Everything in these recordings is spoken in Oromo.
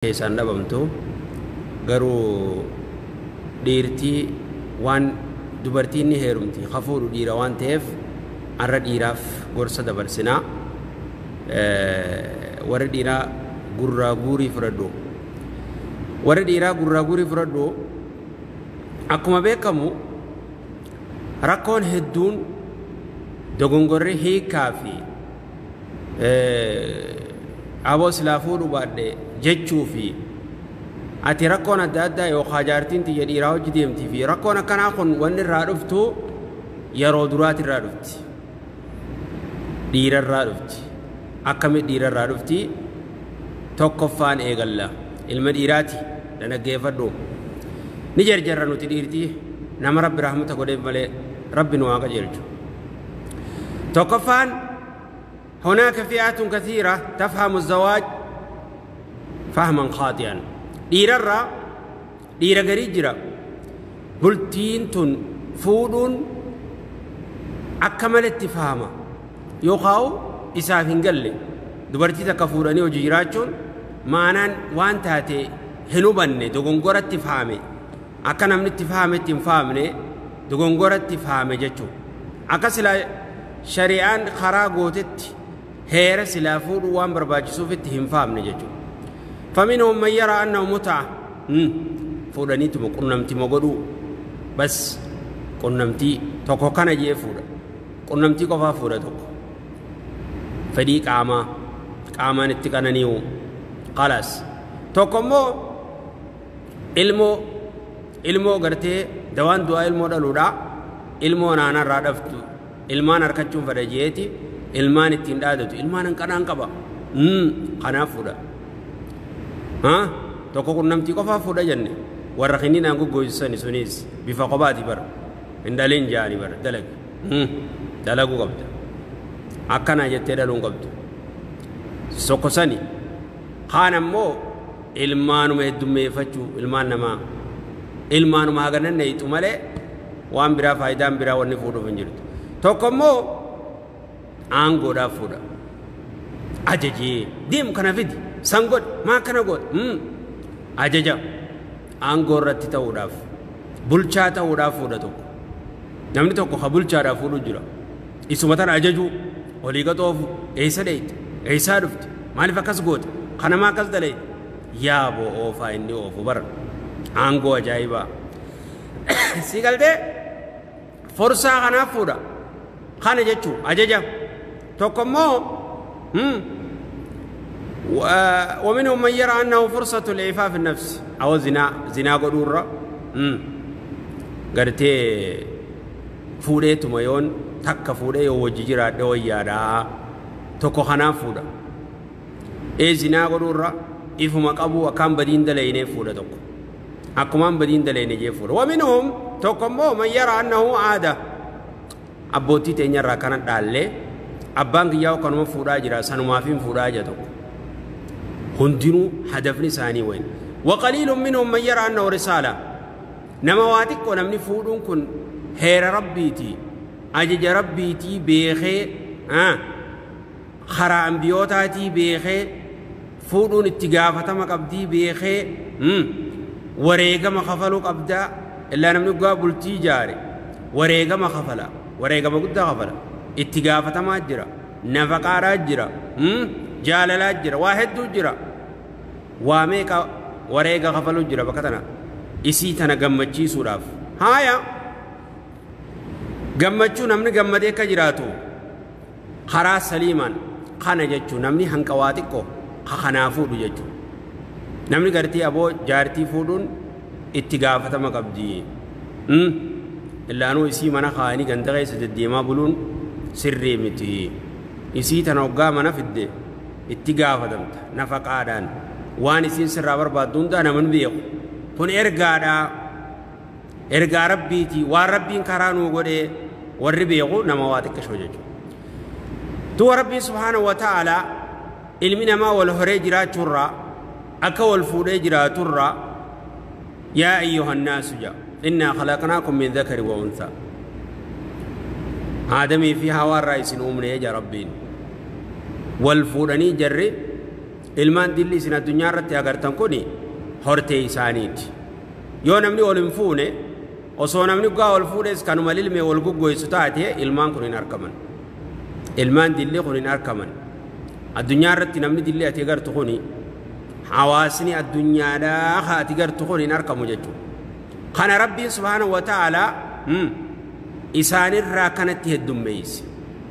Keessaan dhabamtu garuu dhiirtii waan dubartiin ni heerumti hafuudhu dhiira waan ta'eef arra dhiiraaf gorsa dabarsinaa. Warri dhiiraa gurraa guurii fudhadhu, warri dhiiraa gurraa guurii fudhadhu. Akkuma beekamu rakkoon hedduun dogongorri hiikaa fi aboo silaa fuudhu baadhe jechuu fi ati rakkoon adda addaa yookaan jaartiin tiyya dhiiraa hojii deemtii fi rakkoon akkanaa kun wanni irraa dhuftu yeroo duraati irraa dhufti, dhiirarraa dhufti. Akkamitti dhiirarraa dhufti? Tokkoffaan eegalla ilma dhiiraati danaggeeffadhu. Ni jarjarra nuti dhiirtii, nama Rabbi rahmata godheef malee, Rabbi nu haa qajeelchu. Tokkoffaan هناك فئات كثيرة تفهم الزواج فهما خاطئا. dhiirarraa dhiira garii jira bultiin tun fuudhuun akka maletti fahama yookaan isaaf hin galle. Dubartii takka fuudhanii hojii jiraachuun maanaan waan taate hin hubanne, dogongoratti fahame. Akka namni itti fahametti hin fahamne, dogongoratti fahame jechuudha. Akka silaa shari'aan karaa gootetti heera silaa fuudhuu waan barbaachisuuf itti hin fahamne jechuudha. فمنهم من يرى أنه متعة. Fuudhaniituma qunnamtii godhuu bas, qunnamtii tokko kana jee fuudha, qunnamtii qofaa fuudha. Tokko fedhii qaamaa, qaamaan itti qananii'u, khalaas. Tokko immoo ilmoo, ilmoo gartee dawaan du'aa ilmoo dhaluudha, ilmoo naanarraa dhaftu ilmaan harkachuun fedha jeeti, ilmaan ittiin dhaadatu, ilmaan hanqanaan qaba, kanaaf fuudha. Tokko qunnamtii qofaa fuudha jenne. Warra kinninaan goggoysani sunis bifa kophaati bara hin dhalin jaani bara dalag dalaguu qabda, akkanaa jettee dhaluu hin qabdu. Tokko sani. Kaan ammoo ilmaanuma heddummeeffachuu, ilmaan namaa ilmaanuma haganan neeyxu malee waan biraa faayidaan biraa wanni fuudhuuf hin jirtu. Tokko immoo aangoodhaaf fuudha, ajajee deemu kana fidi, san godhi, maa kana godhi, ajaja aangoo irratti ta'uudhaaf, bulchaa ta'uudhaaf fuudha. Tokko namni tokko ka bulchaadhaaf fuudhu jira, isuma tana ajajuu, olii gaxoofu, eessa dheeyte, eessaa dhufte, maaliif akkas goote, kanamaa akkas daleeyte, yaaboo oofaa inni oofu bara aangoo ajaa'ibaa si galtee forsaa kanaaf fuudha. Kana jechuu ajaja. Tokko immoo ومنهم من يرى أنه فرصة لإعفاف النفس أو زنا، زنا قدورة gartee fuudheetuma yoon takka fuudhee yoo wajji jiraadhe wayyaadha. Tokko kanaaf fuudha. Ee zinaa godhuurra ifuma qabu akkaan badiin dalaynee fuudha. Tokko akkumaan badiin dalayne jee fuudha. ومنهم tokko immoo من يرى أنه عادة, abbootii teenyarraa kana dhaallee, abbaan kiyyaa kanuma fuudhaa jira, sanumaafin fuudhaa jira. Tokko hundinuu hadafni isaanii wayin. وقليل منهم من يرى أنه رسالة. Nama waa xiqqoo namni fuudhuun kun heera Rabbiiti, ajaja Rabbiitii beekee, karaa ambiyootaatii beekee, fuudhuun itti gaafatama qabdii beekee, wareegama kafaluu qabdaa. Illaa namni dhugaa bultii ijaare wareegama kafala, wareegama guddaa kafala, itti gaafatamaa jira, nafaqaadhaa jira, jaalalaa jira, waa hedduu jira, waa meeqa wareega kafaluu jira bakka tana isii tana gammachiisuudhaaf. Haaya, gammachuu namni gammadee akka jiraatu karaa saliimaan kana jechuu. Namni hanqa waa xiqqoo kanaa fuudhu jechuu. Namni gartii aboo jaartii fuudhuun itti gaafatama qabdi, illaanuu isii mana kaa'anii ganda keessa deddeemaa buluun sirrii miti. Isii tana hoggaa mana fidde itti gaafatamta nafaqaadhaan, waan isiin sirraa barbaaddu hundaa naman beeku. Kun ergaadha, ergaa Rabbiiti, waan Rabbiin karaa nuu godhee. Warri beeku nama waa xiqqishoo jechuudha. Du'a Rabbiin subhaanahu wa ta'aalaa ilmi namaa wal horee jiraachuurraa akka wal fuudhee jiraaturraa, يا أيها الناس جا إنا خلقناكم من ذكر وأنثى, aadamii fi hawaa irraa isin uumne ja Rabbiin. Wal fuudhanii jarri Ilmaan dilli isin addunyaa irratti agartan kuni hortee isaaniiti. Yoo namni ol hin fuune, osoo namni gaa ol fuudhes kanuma lilmee wal goggoysu taate, ilmaan kun hin argaman. Ilmaan dilli kun hin argaman. Addunyaa irratti namni dilli ati agartu kuni, hawaasni addunyaadhaa haa ati gartu kun hin argamu jechuudha. Kana Rabbiin subhaanahu wa ta'aalaa isaanirraa kanatti heddummeeyse.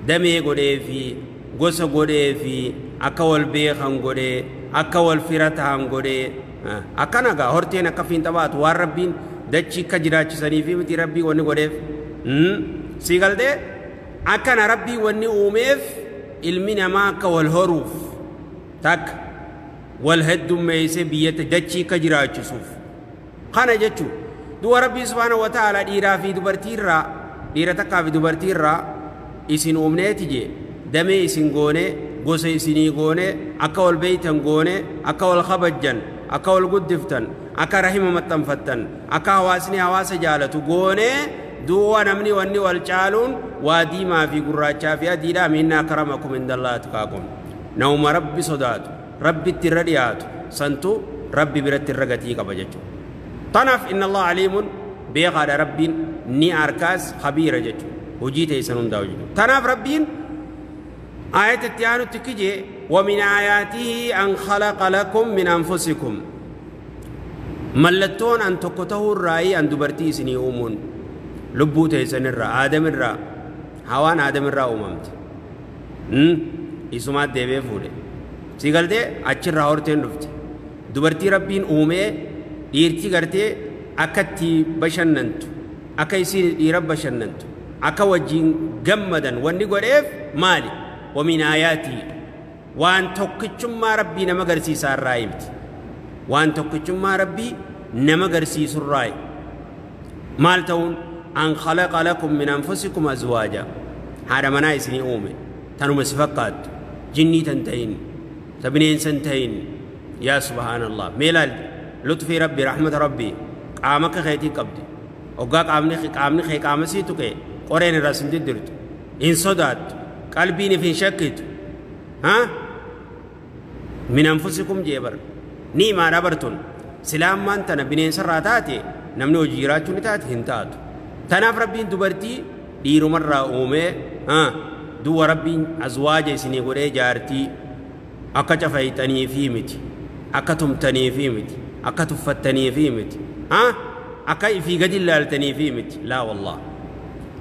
Damee godhee fi gosa godhee fi akka wal beekan godhee, akka wal fira ta'an godhee, akkana gaa horteen akka fiinxa baatu waan Rabbiin dachii akka jiraachisanii fi miti Rabbii wanni godheef. Sii galtee, akkana Rabbii wanni uumeef ilmi namaa akka wal horuuf, takka wal heddummeeyse biyyatti dachii akka jiraachisuuf. Kana jechuun du'a Rabbii subhaanahu wa ta'aalaa dhiiraa fi dubartiirraa, dhiira takkaa fi dubartiirraa isin uumneeti jee, damee isin goone, gosa isinii goone, akka wal beeytan goone, akka wal kabajjan, akka wal guddiftan, akka rahima maxxanfattan, akka hawaasni hawaasa jaalatu goone. Du'a namni wanni wal caaluun waa diimaa fi gurraachaa fi adiidhaa minna akramakum indallahi atqaakum. Nama Rabbi sodaatu, Rabbitti irra dhiyaatu santu Rabbi biratti irra gatii qaba jechuudha. Tanaaf inna Allah aliimun, beekaadha Rabbiin, ni arkaas, khabiira jechuudha. Hojii teessan hundaa hojjetu. Tanaaf Rabbiin آية التيانو تكجي: ومن آياته أن خلق لكم من أنفسكم. Mallattoon an tokko tahuu irraayii an dubartii isinii uumuun, lubbuu teessan irraa, Aadam irraa. Hawaan Aadam irraa uumamte, isumaat deebee fuudhe. Si galtee, achirraa horteen dhufte. Dubartii Rabbiin uumee dhiirti gartee akka itti bashannantu, akka isiin dhiira bashannantu, akka wajjiin gammadan wanni godheef maali? ومن آياته, waan tokkichummaa Rabbii nama garsiisaa irraa himti. Waan tokkichummaa Rabbii nama garsiisu irraa maal ta'uun? أن خلق لكم من أنفسكم أزواجا, haadha manaa isinii uume, tanuma si fakkaattu, jinnii tan ta'in, ta bineensa hin ta'in. Yaa subhaanallah, mee ilaali lutfii Rabbii, rahmata Rabbii. Qaama akka keetii qabdi. Hoggaa qaamni kee qaama sii tuqe qoreen irraa sin diddirtu, hin sodaattu, qalbiin if hin shakkitu. Ha, من أنفسكم jee bar. Ni'imaadha bartun. Silaa ammaan tana bineensarraa taate namni hojii jiraachuu ni taate? Hin taatu. Tanaaf Rabbiin dubartii dhiirumarraa uumee, duwwa Rabbiin azwaaja isinii godhee jaartii akka cafayxaniifii miti, akka tumtaniifii miti, akka tuffattaniifii miti, akka ifii gadi ilaaltaniifii miti. لا والله،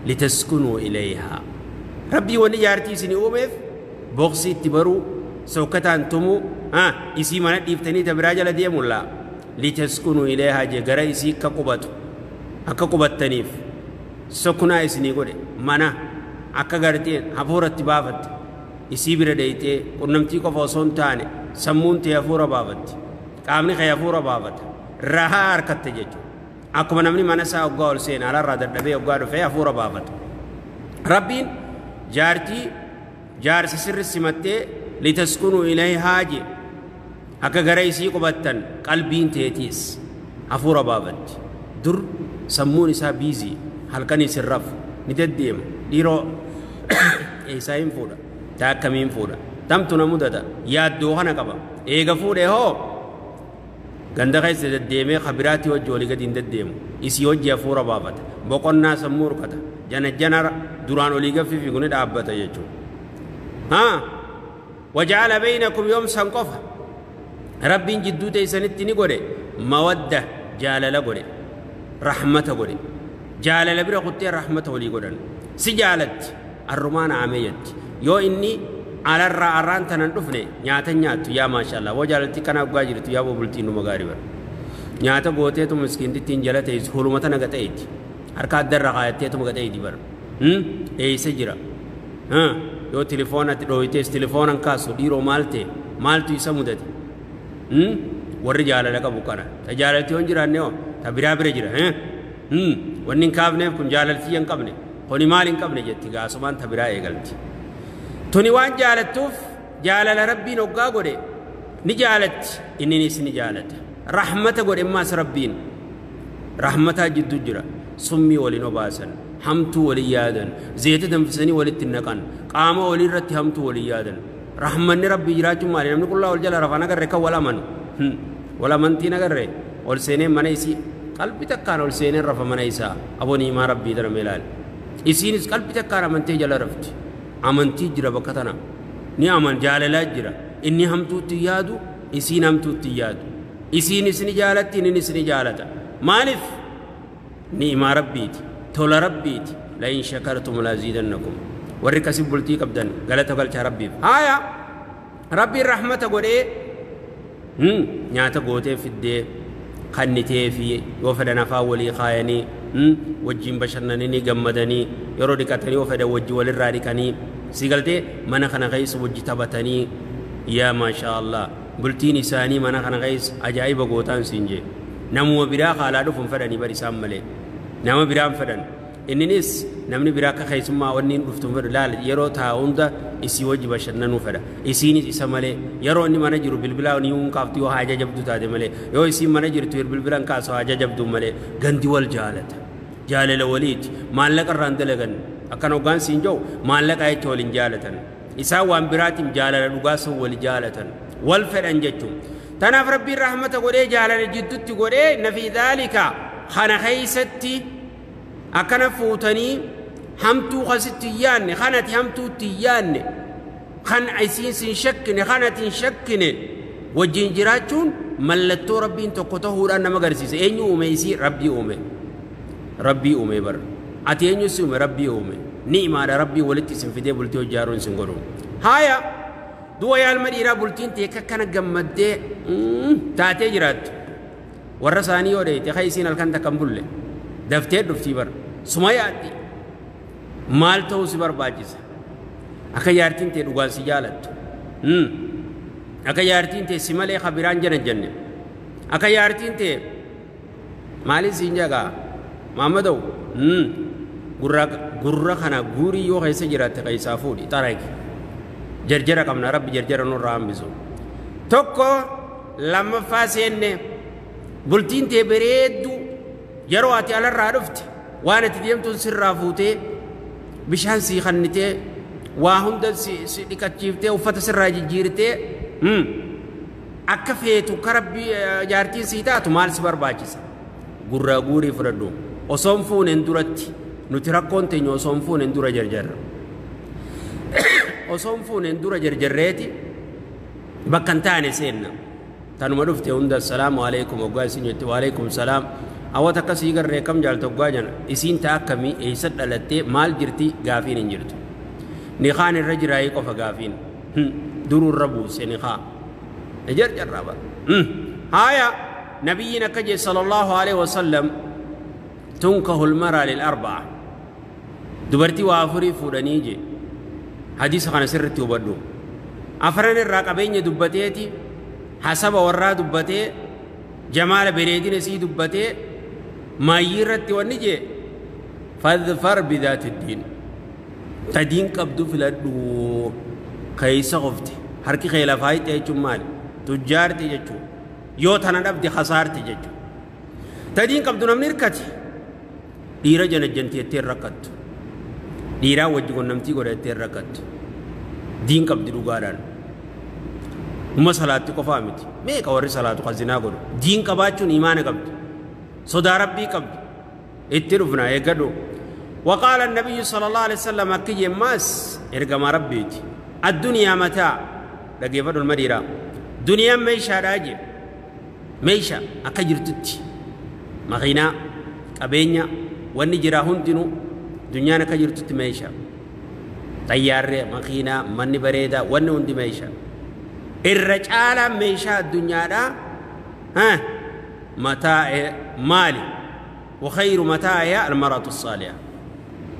لتسكنوا إليها. Rabbii wanni jaartii isinii uumeef boqsii itti baruu, sokkataan tumuu, isii mana dhiiftanii ta biraa jala deemu? Laa, لتسكنوا إليها jee. Gara isii akka qubatu, akka qubattaniif sokkunaa isinii godhe. Mana akka garteen hafuuratti baafatte isii bira deeytee, qunnamtii qofa osoo hin taane sammuun tee hafuura baafatti, qaamni kee hafuura baafata, rahaa harkatte jechuudha. Akkuma namni mana isaa hoggaa ol seena, alarraa dadhabee hoggaa dhufee hafuura baafata. Rabbiin jaartii jaarsa sirri simattee لتسكنوا إليها je, akka gara isii qubattan. Qalbiin teetiis hafuura baafatti. Dur sammuun isaa busy, halkan isin rafu, ni deddeema. Dhiiroo eessaa hin fuudha, taa akkamiin fuudha, tamtu na mudata, yaaddoo kana qaba. Eega fuudhe hoo ganda keessa deddeemee kabiraatti wajji olii gadi hin deddeemu. Isii hojii hafuura baafata, boqonnaa sammuu rukata. Jana jana duraan olii gaffi fiigu ni dhaabbata jechuudha. Haa, وجعل بينكم, yoom san qofa Rabbiin jidduu teessanitti ni godhe مودة, jaalala godhe, rahmata godhe. Jaalala bira kuttee rahmata walii godhan. Si jaalatti, arrumaan aameeyyatti. Yoo inni alarraa arraan tanan dhufne nyaata nyaattu. Yaa maashaallah, woo jaalalti kana dhugaa jirtu. Yaa bultiin numa gaarii bara nyaata gooteetu miskiintittiin jala teessu, huluma tana gaxeeti, harka addarra kaayatteetuma gaxeeti bara. Eeysa jira? Yoo tilifoonatti dhooytees tilifoonan kaasu. Dhiiroo, maal ta'e? Maaltu isa mudate? Warri jaalala qabu kana. Ta jaalalti yoon jiraanne hoo ta biraa bira jira. Wanni hin kaafneef kun jaalaltii hin qabne, kuni maal hin qabne jetti. Gaasumaan ta biraa eegalti. Tuni waan jaalattuuf, jaalala Rabbiin hoggaa godhe ni jaalatti, inninis ni jaalata. Rahmata godhe ammaas Rabbiin, rahmataa jidduu jira. Summii waliin obaasan, hamtuu walin yaadan, zeeta danfisanii walitti naqan, qaama walii irratti hamtuu walin yaadan. Rahmanni rabbii jiraachuun maali? Namni qullaa ol jala rafan agarre kan wal amanu. Wal amantiin agarre ol seenee mana isii qalbii takkaan ol seenee rafa mana isaa aboon himaa rabbii tana ilaali. Isiinis qalbii takkaan amantee jala rafti. Amantii jira bakka tana. Ni aman jaalalaa jira. Inni hamtuutti yaadu isiin hamtuutti yaadu. Isiinis ni jaalatti innis ni jaalata. Maaliif? Ni'imaa rabbiiti. Tola rabbiiti. La'in shakartum laaziidannakum. Warri kasib bultii qabdan galata galchaa rabbiif. Haaya rabbiin rahmata godhee nyaata gootee fiddee kannitee fi yoo fedhan afaan walii kaayanii wajjin bashannananii gammadanii yeroo dhiqatanii yoo fedhan wajji walirraa dhiqanii si galtee mana kana keessa wajji taphatanii yaa maashaa Allah bultiin isaanii mana kana keessa ajaa'iba gootaan siin jee namuma biraa haalaa dhufuun fedhanii bar isaan malee nama biraan fedhan inninis namni biraa akka keessummaa wanni hin dhuftu fedhu laala yeroo taa'u hunda isii wajji bashannanuu fedha isiinis isa malee yeroo inni mana jiru bilbilaa ni hin kaaftu yoo haja jabdu taate malee yoo isiin mana jirtu bilbilaan kaasu haja jabdu malee gandi wal jaalata jaalala waliiti maallaqa irraan dalagan akkana hoggaan siin jiru maallaqa jecha waliin jaalatan isaan waan biraatiin jaalala dhugaa sun wal jaalatan wal fedhan jechuun tanaaf rabbiin rahmata godhee jaalala jidduutti godhee nafi dhaalika kana keeysatti akkana fuutanii hamtuu kasitti hin yaanne kanati hamtuutti hin yaanne kan isiin sin shakkine kanati hin shakkine wajjin jiraachuun mallattoo rabbiin tokko ta'uudhaan nama agarsiisa. Eenyu uume isii? Rabbii uume. Rabbii uume bar. Ati eenyu si uume? Rabbii uume. Ni'imaadha rabbii walitti isin fidee bultii hojjaaruun isin godhu. Haaya du'a yaalma dhiiraa bultiin ta'e akkana gammaddee taatee jiraattu. Warra isaanii yoo dheeyte kan isiin halkan takka hin bulle. Daftee dhuftii bar suma yaaddi maal ta'uu si barbaachisa akka jaartiin ta'e dhugaan si jaalattu akka jaartiin ta'e si malee kabiraan jana jenne akka jaartiin ta'e maaliin siin jagaa maammada'u gurra kana guurii yoo keessa jiraatte keessaa fuudhi xaragi jarjara qabna rabbi jarjara nurraa hambisu tokko lammaffaa seenne bultiin ta'e bareedduu yeroo ati alarraa dhufte waan ati deemtuun sirraa fuutee bishaan sii kannitee waa hunda si dhiqachiiftee uffata sirraa jijjiirtee akka feetu karabbi jaartiin sii taatu maal si barbaachisa gurraa guurii fudhadhu osoon fuuneen duratti nuti rakkoon teenya osoon fuuneen dura jarjarra osoon fuuneen dura jarjarreeti bakka hin taane seenna tanuma dhufte hunda assalaamu alaikum waggaa isin jette waalaikum salaam awwata akkasii garree kam jaalta waggaa jana isiin ta'a akkamii eessa dhalattee maal jirti gaafiin hin jirtu niqaan irra jiraayii qofa gaafiin duruu irra buuse niqaa jarjarraa bara haaya nabiyyiin akka jee sallallahu alaihi wasallam tunkahu lmaraa lil arba'a dubartii waa afurii fuudhanii jee hadiisa kana sirritti hubadhu afran irraa qabeenya dubbateeti hasaba warraa dubbatee jamaala bareedina isii dubbatee maayyii irratti wanni jee fadfar bidaati diin ta diin qabdu filadhu keeysa qofte harki kee lafaa hixe jechuun maali tujjaarti jechuu yoo tana dhabde khasaarti jechuu ta diin qabdu namni hirkate dhiira janajjanti jettee hin rakkattu dhiiraa wajji qunnamtii godhattee hin rakkattu diin qabdi dhugaadhaan uma salaatti qofaa miti meeqa warri salaatu kan zinaa godhu diin qabaachuun imaana qabdi sodaa rabbii qabdi itti dhufna eeggadhu وقال النبي صلى الله عليه وسلم أكي ماس إرقم ربيتي الدنيا متاع لقيفة المديرة دنيا ميشا راجي ميشا أكجر تتي مغينا قبينيا والنجرا هندنو دنيا نكجر تتي ميشا طيارة مغينا من بريدة ونوندي ميشا الرجال ميشا الدنيا لا ها متاع مالي وخير متاعها المرأة الصالحة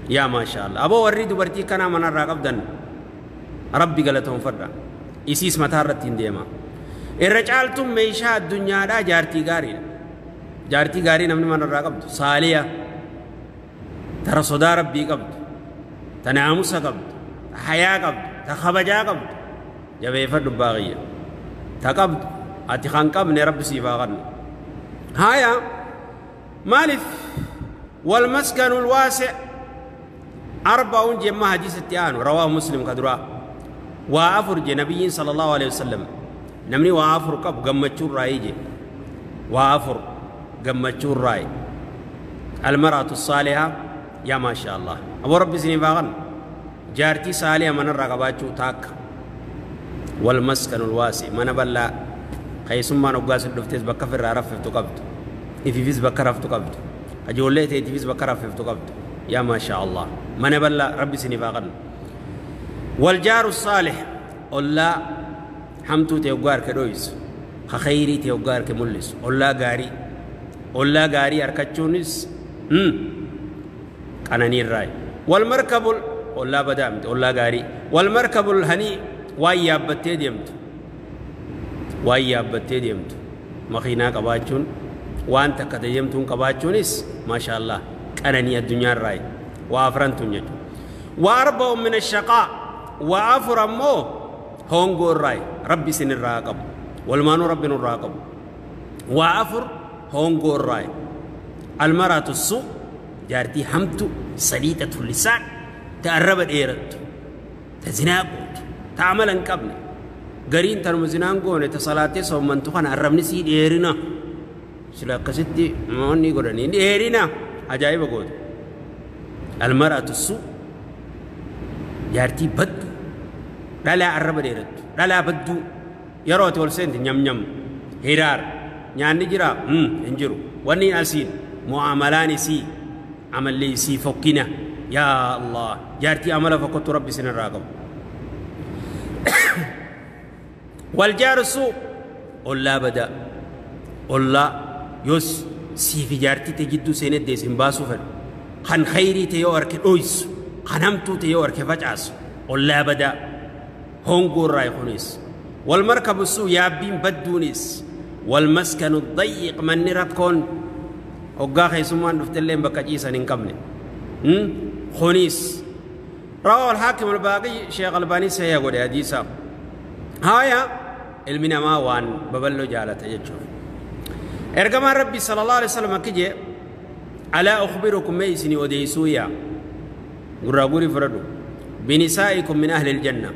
يا ما شاء الله أبو وريد برتي كان من الراقب دن ربي قالتهم فردا إسيس متارتين ديما الرجال تم ميشا الدنيا لا جارتي غاري جارتي غاري نمن من الراقب صالحة ترى صدا ربي قبض تنامس قبض حياة قبض تخبجا قبض جبيفة دباغية تقبض أتخان قبن رب سيفا هايا مالف والمسكن الواسع أربع جمع حديث التيان رواه مسلم كدرا وافر جنبي صلى الله عليه وسلم نمني وافر قب غمچو راي جي وافر غمچو راي المرأة الصالحة يا ما شاء الله أبو ربي سني باغن جارتي صالحة من الرغباتو تاك والمسكن الواسع من بلا خيسما نقاس الدفتيس بكفر رففت قبض إفيفيز بكرفت قبض أجوليت إفيفيز بكرفت قبض يا ما شاء الله من بلا ربي سني باغن والجار الصالح الله حمتو تيوغار كدويس خخيري تيوغار كمولس الله غاري الله غاري أركتشونس قناني الراي والمركب الله بدامت الله غاري والمركب الهني واي يابتي ديمت واي يابتي ديمت مخينا قباچون وانت كديمتون قباچونس ما شاء الله قناني الدنيا الراي وافرنتون يجو واربع من الشقاء وافر امو هونغو الراي ربي سن الراقب والمانو ربي الراقب وافر هونغو الراي المرأة السوء جارتي حمتو سليطة اللسان تقربت ايرت تزناقوت تعمل انقبني قرين تنمزنان قوني تصلاتي صومن تخان عربني سيد ايرنا سلا قصدي موني قرني ايرنا عجائب قوت المرأة السوء جارتي بدو لا لا عرب ايرت لا لا بدو يروت والسنت نيم نيم هيرار نيان جرا انجرو وني اسين معاملاني سي عمل لي سي فكنا يا الله جارتي عمل فكت ربي سن الراقب والجار السوء الله بدا الله يوس سي في جارتي تجدو سنة ديسن باسو فل خن خيري تيو أرك أويس خنمتو تيو أرك فجعس الله بدا هونغور راي خونيس والمركب السوء يابين بدونيس والمسكن الضيق من نركون وقا خيسمان دفتلين بكاجيسا ننكمل خونيس رواه الحاكم الباقي شيخ الباني سيقول حديثا هايا المنا ما وان ببلو جالة يجوف ارجما ربي صلى الله عليه وسلم كجي ألا أخبركم ميسني وديسويا غراغوري فردو بنسائكم من أهل الجنة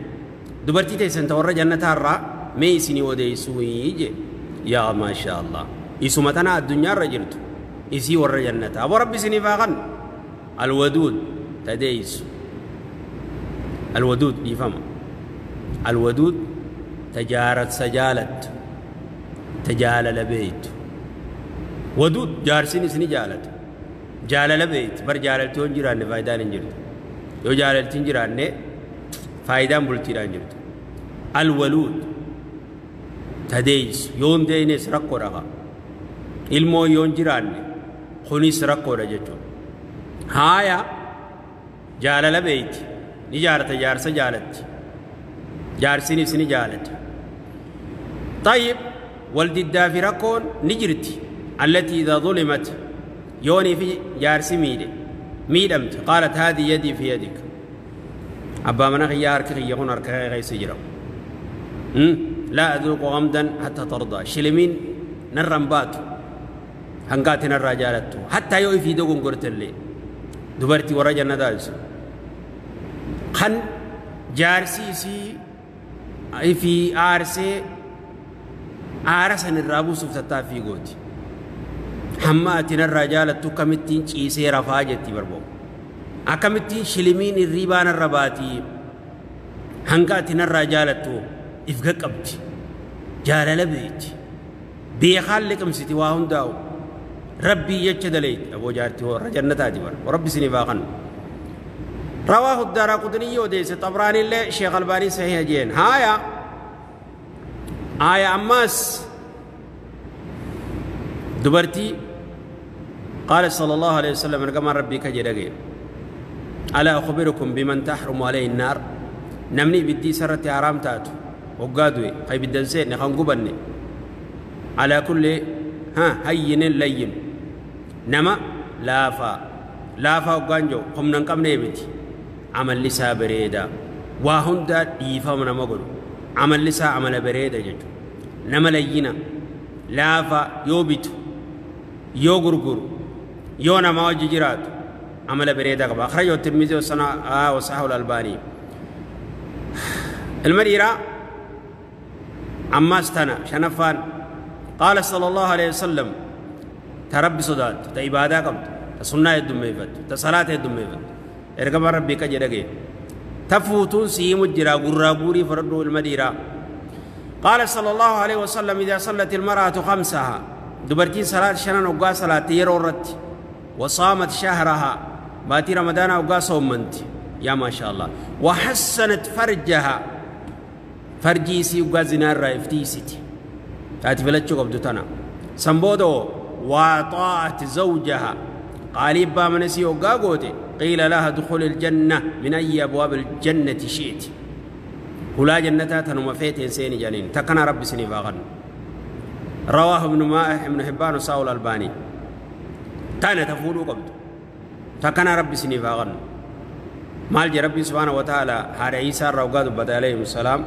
دبرتي تيسن تورى جنة الرا ميسني وديسوي يا ما شاء الله يسمتنا الدنيا رجلت يسي ور جنة أبو ربي سني فاغن الودود تديس الودود يفهم الودود تجارت سجالت تجال لبيت ودود جارسين سني جالت جال لبيت بر جالتون جيران فايدان جرت يو جالتين جيران فايدان بولتيران جرت الولود تديس يوم دينس ركو رغا ilmoo yoon jiraanne kunis rakkoodha jechuudha. Haaya jaalala beeyti ni jaarta jaarsa jaalatti jaarsinis ni jaalata. طيب والدداء في ركون نجرتي التي إذا ظلمت يوني في جارسي ميدي ميدمت قالت هذه يدي في يدك أبا من خيار كخي يكون أركي غير سجرا لا أذوق غمدا حتى ترضى شلمين نرم باتو هنقاتنا الرجالتو حتى يوي في دوغن قرت اللي دبرتي ورجل ندايس خن جارسي سي اي في آرسي آرسن الرابو سفتتا في قوتي حماتنا الرجالتو كمتين چيسي رفاجتي بربو أكمتين شلمين الريبان الرباتي هنقاتنا الرجالتو إفقا قبتي جالة لبيتي بيخال لكم ستي واهم داو ربي يجدليت أبو جارتي هو رجل نتاجي وربي سني باقن رواه الدارقطني وديس طبراني اللي شيخ الباني صحيح جين هايا آية أماس دبرتي قال صلى الله عليه وسلم رقم ربي كجدقين ألا أخبركم بمن تحرم عليه النار نمني بدي سرتي حرام تاتو وقادوي خي بدنسين نخن قبني على كل ها هين لين نما لافا لافا وقانجو هم ننقم نيمتي عمل لسا بريدا وهندا ديفا من مقولو عمل لسا عمل بريدا ججو نما لينا لافا يوبيتو يو غرغر يو نما وججرات عمل بريدا قبا أخرجه الترمذي وصححه الألباني. Ilma dhiiraa ammaas tana shanaffaan, qaala sala allahu alehi wasalam, ta Rabbi sodaattu, ta ibaadaa qabdu, ta sunnaa heddummeeffattu, ta salaata heddummeeffattu. Ergamaan Rabbii ka jedhage ta fuutuun siimu jira, gurraa guurii fudhadhu ilma dhiiraa. قال صلى الله عليه وسلم: إذا صلت المرأة خمسها، دبرتين صلاة شنان وقا صلاة يرورت، وصامت شهرها، باتي رمضان وقا صومنت، يا ما شاء الله، وحسنت فرجها، فرجي سي وقا زنار رايفتي تاتي فلتشو قبضتنا سنبودو، وطاعت زوجها، قال با من سي وقا قوتي، قيل لها: دخل الجنة من أي أبواب الجنة شئت. هلا جنتها تنم فيتين سيني جانين تكنا ربي سني فاغن. رواه ابن ما ابن حبان وصاول الألباني. تانا تفولو قبض تكنا ربي سني فاغن. مال ربي سبحانه وتعالى هذا عيسى الروقاد بدا عليه السلام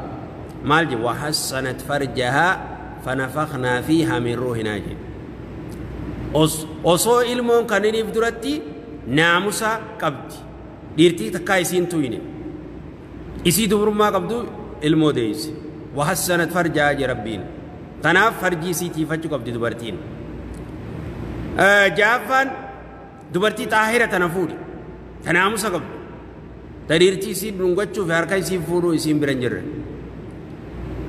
مال وحسنت فرجها فنفخنا فيها من روحنا جي. Osoo ilmoon kanniniif duratti naamusa qabdi, dhiirtii takkaa isiin tuyne, isii dubrummaa qabdu ilmoo deeyse. Wahassanat farjaa je Rabbiin. Tanaaf farjii isii tiifachuu qabdi dubartiin. Jaaffaan, dubartii xaahira tana fuudhi, ta naamusa qabdu, ta dhiirtii isii dhungachuuf harka isii fuudhuu isiin bira hin jirre.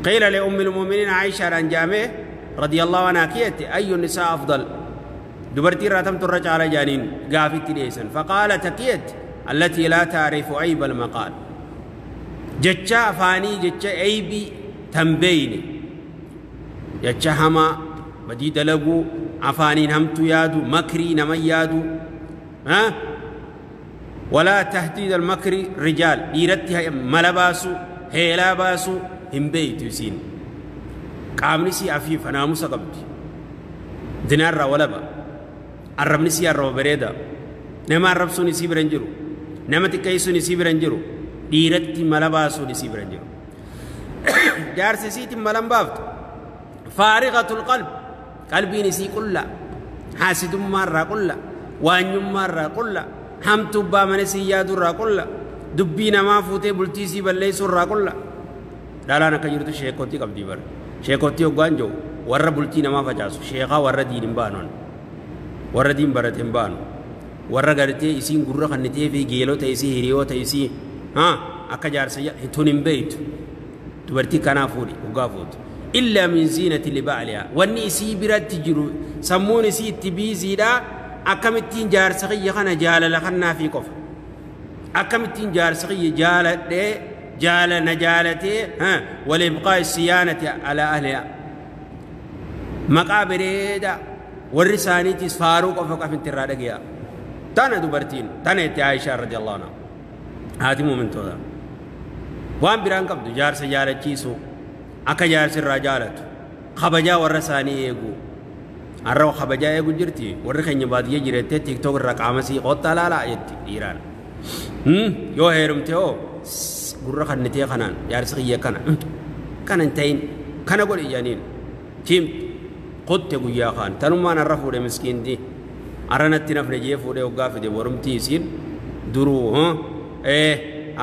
قيل لأم المؤمنين عائشة رنجامه رضي الله عنها كيت: أي النساء أفضل؟ دبرتي راتم ترجع على جانين قافت ليسن. فقالت كيت: التي لا تعرف عيب المقال، جتشا فاني، جتشا عيبي تنبيني، جتشا هما بدي دلقو عفاني همتو يادو مكري نمي يادو ها ولا تهديد المكر رجال ديرتها ملباسو هيلا باسو هم بيت يسين قامني سي عفيف ناموس قبدي دينار ولا با arrabni si arraba bareeda, nama arrabsuun isii bira hin jiru, nama xiqqeessuun isii bira hin jiru, dhiiratti mala baasuun isii bira hin jiru, jaarsa isiitiin mala hin baaftu. Faariqatul qalb, qalbiin isii qulla, haasidummaa qulla, waanyummaa irraa qulla, hamtubbaa mana isii yaaduu irraa qulla, dubbii namaa fuutee bultii isii balleessuu irraa qulla. Dhalaan akka jirtu sheekottii qabdii bara. Sheekottii hoggaan jiru warra bultii namaa facaasu, sheekaa warra diin hin baanon, warra diin barate hin baanu, warra gartee isiin gurra kannitee fi geelota isii, hiriyoota isii haa akka jaarsa tun hin beeytu. Dubartii kanaa fuudhi hoggaa fuutu. Illaa min ziinati liba'lihaa, wanni isii biratti jiru sammuun isii itti biiziidha, akkamittiin jaarsa kiyya kana jaalala kannaafii qofa, akkamittiin jaarsa kiyya jaaladhee jaala na jaalatee, walibqaa siyaanati alaa ahlihaa, maqaa bareedaa warri isaaniitis faaruu qofa qafinti irraa dhagaya. Tana dubartiin tana itti Aishaa radiyallahu anha, haati muumintoota, waan biraan qabdu jaarsa jaalachiisu, akka jaarsi irraa jaalatu, kabajaa warra isaanii eegu. Har'a kabajaa eegu jirti warri keenya baadiyyaa jirettee TikTok irraa qaama sii qottaa laalaa jetti dhiiraan. Yoo heerumte hoo gurra kannitee kanaan jaarsi kiyya kana kana hin ta'in kana godhi jedhaniin chimti kutte guyyaa kaan tanumaan har'a fuudhe miskiinti har'a natti nafne jee fuudhee hoggaa fide borumtii isiin duruu ee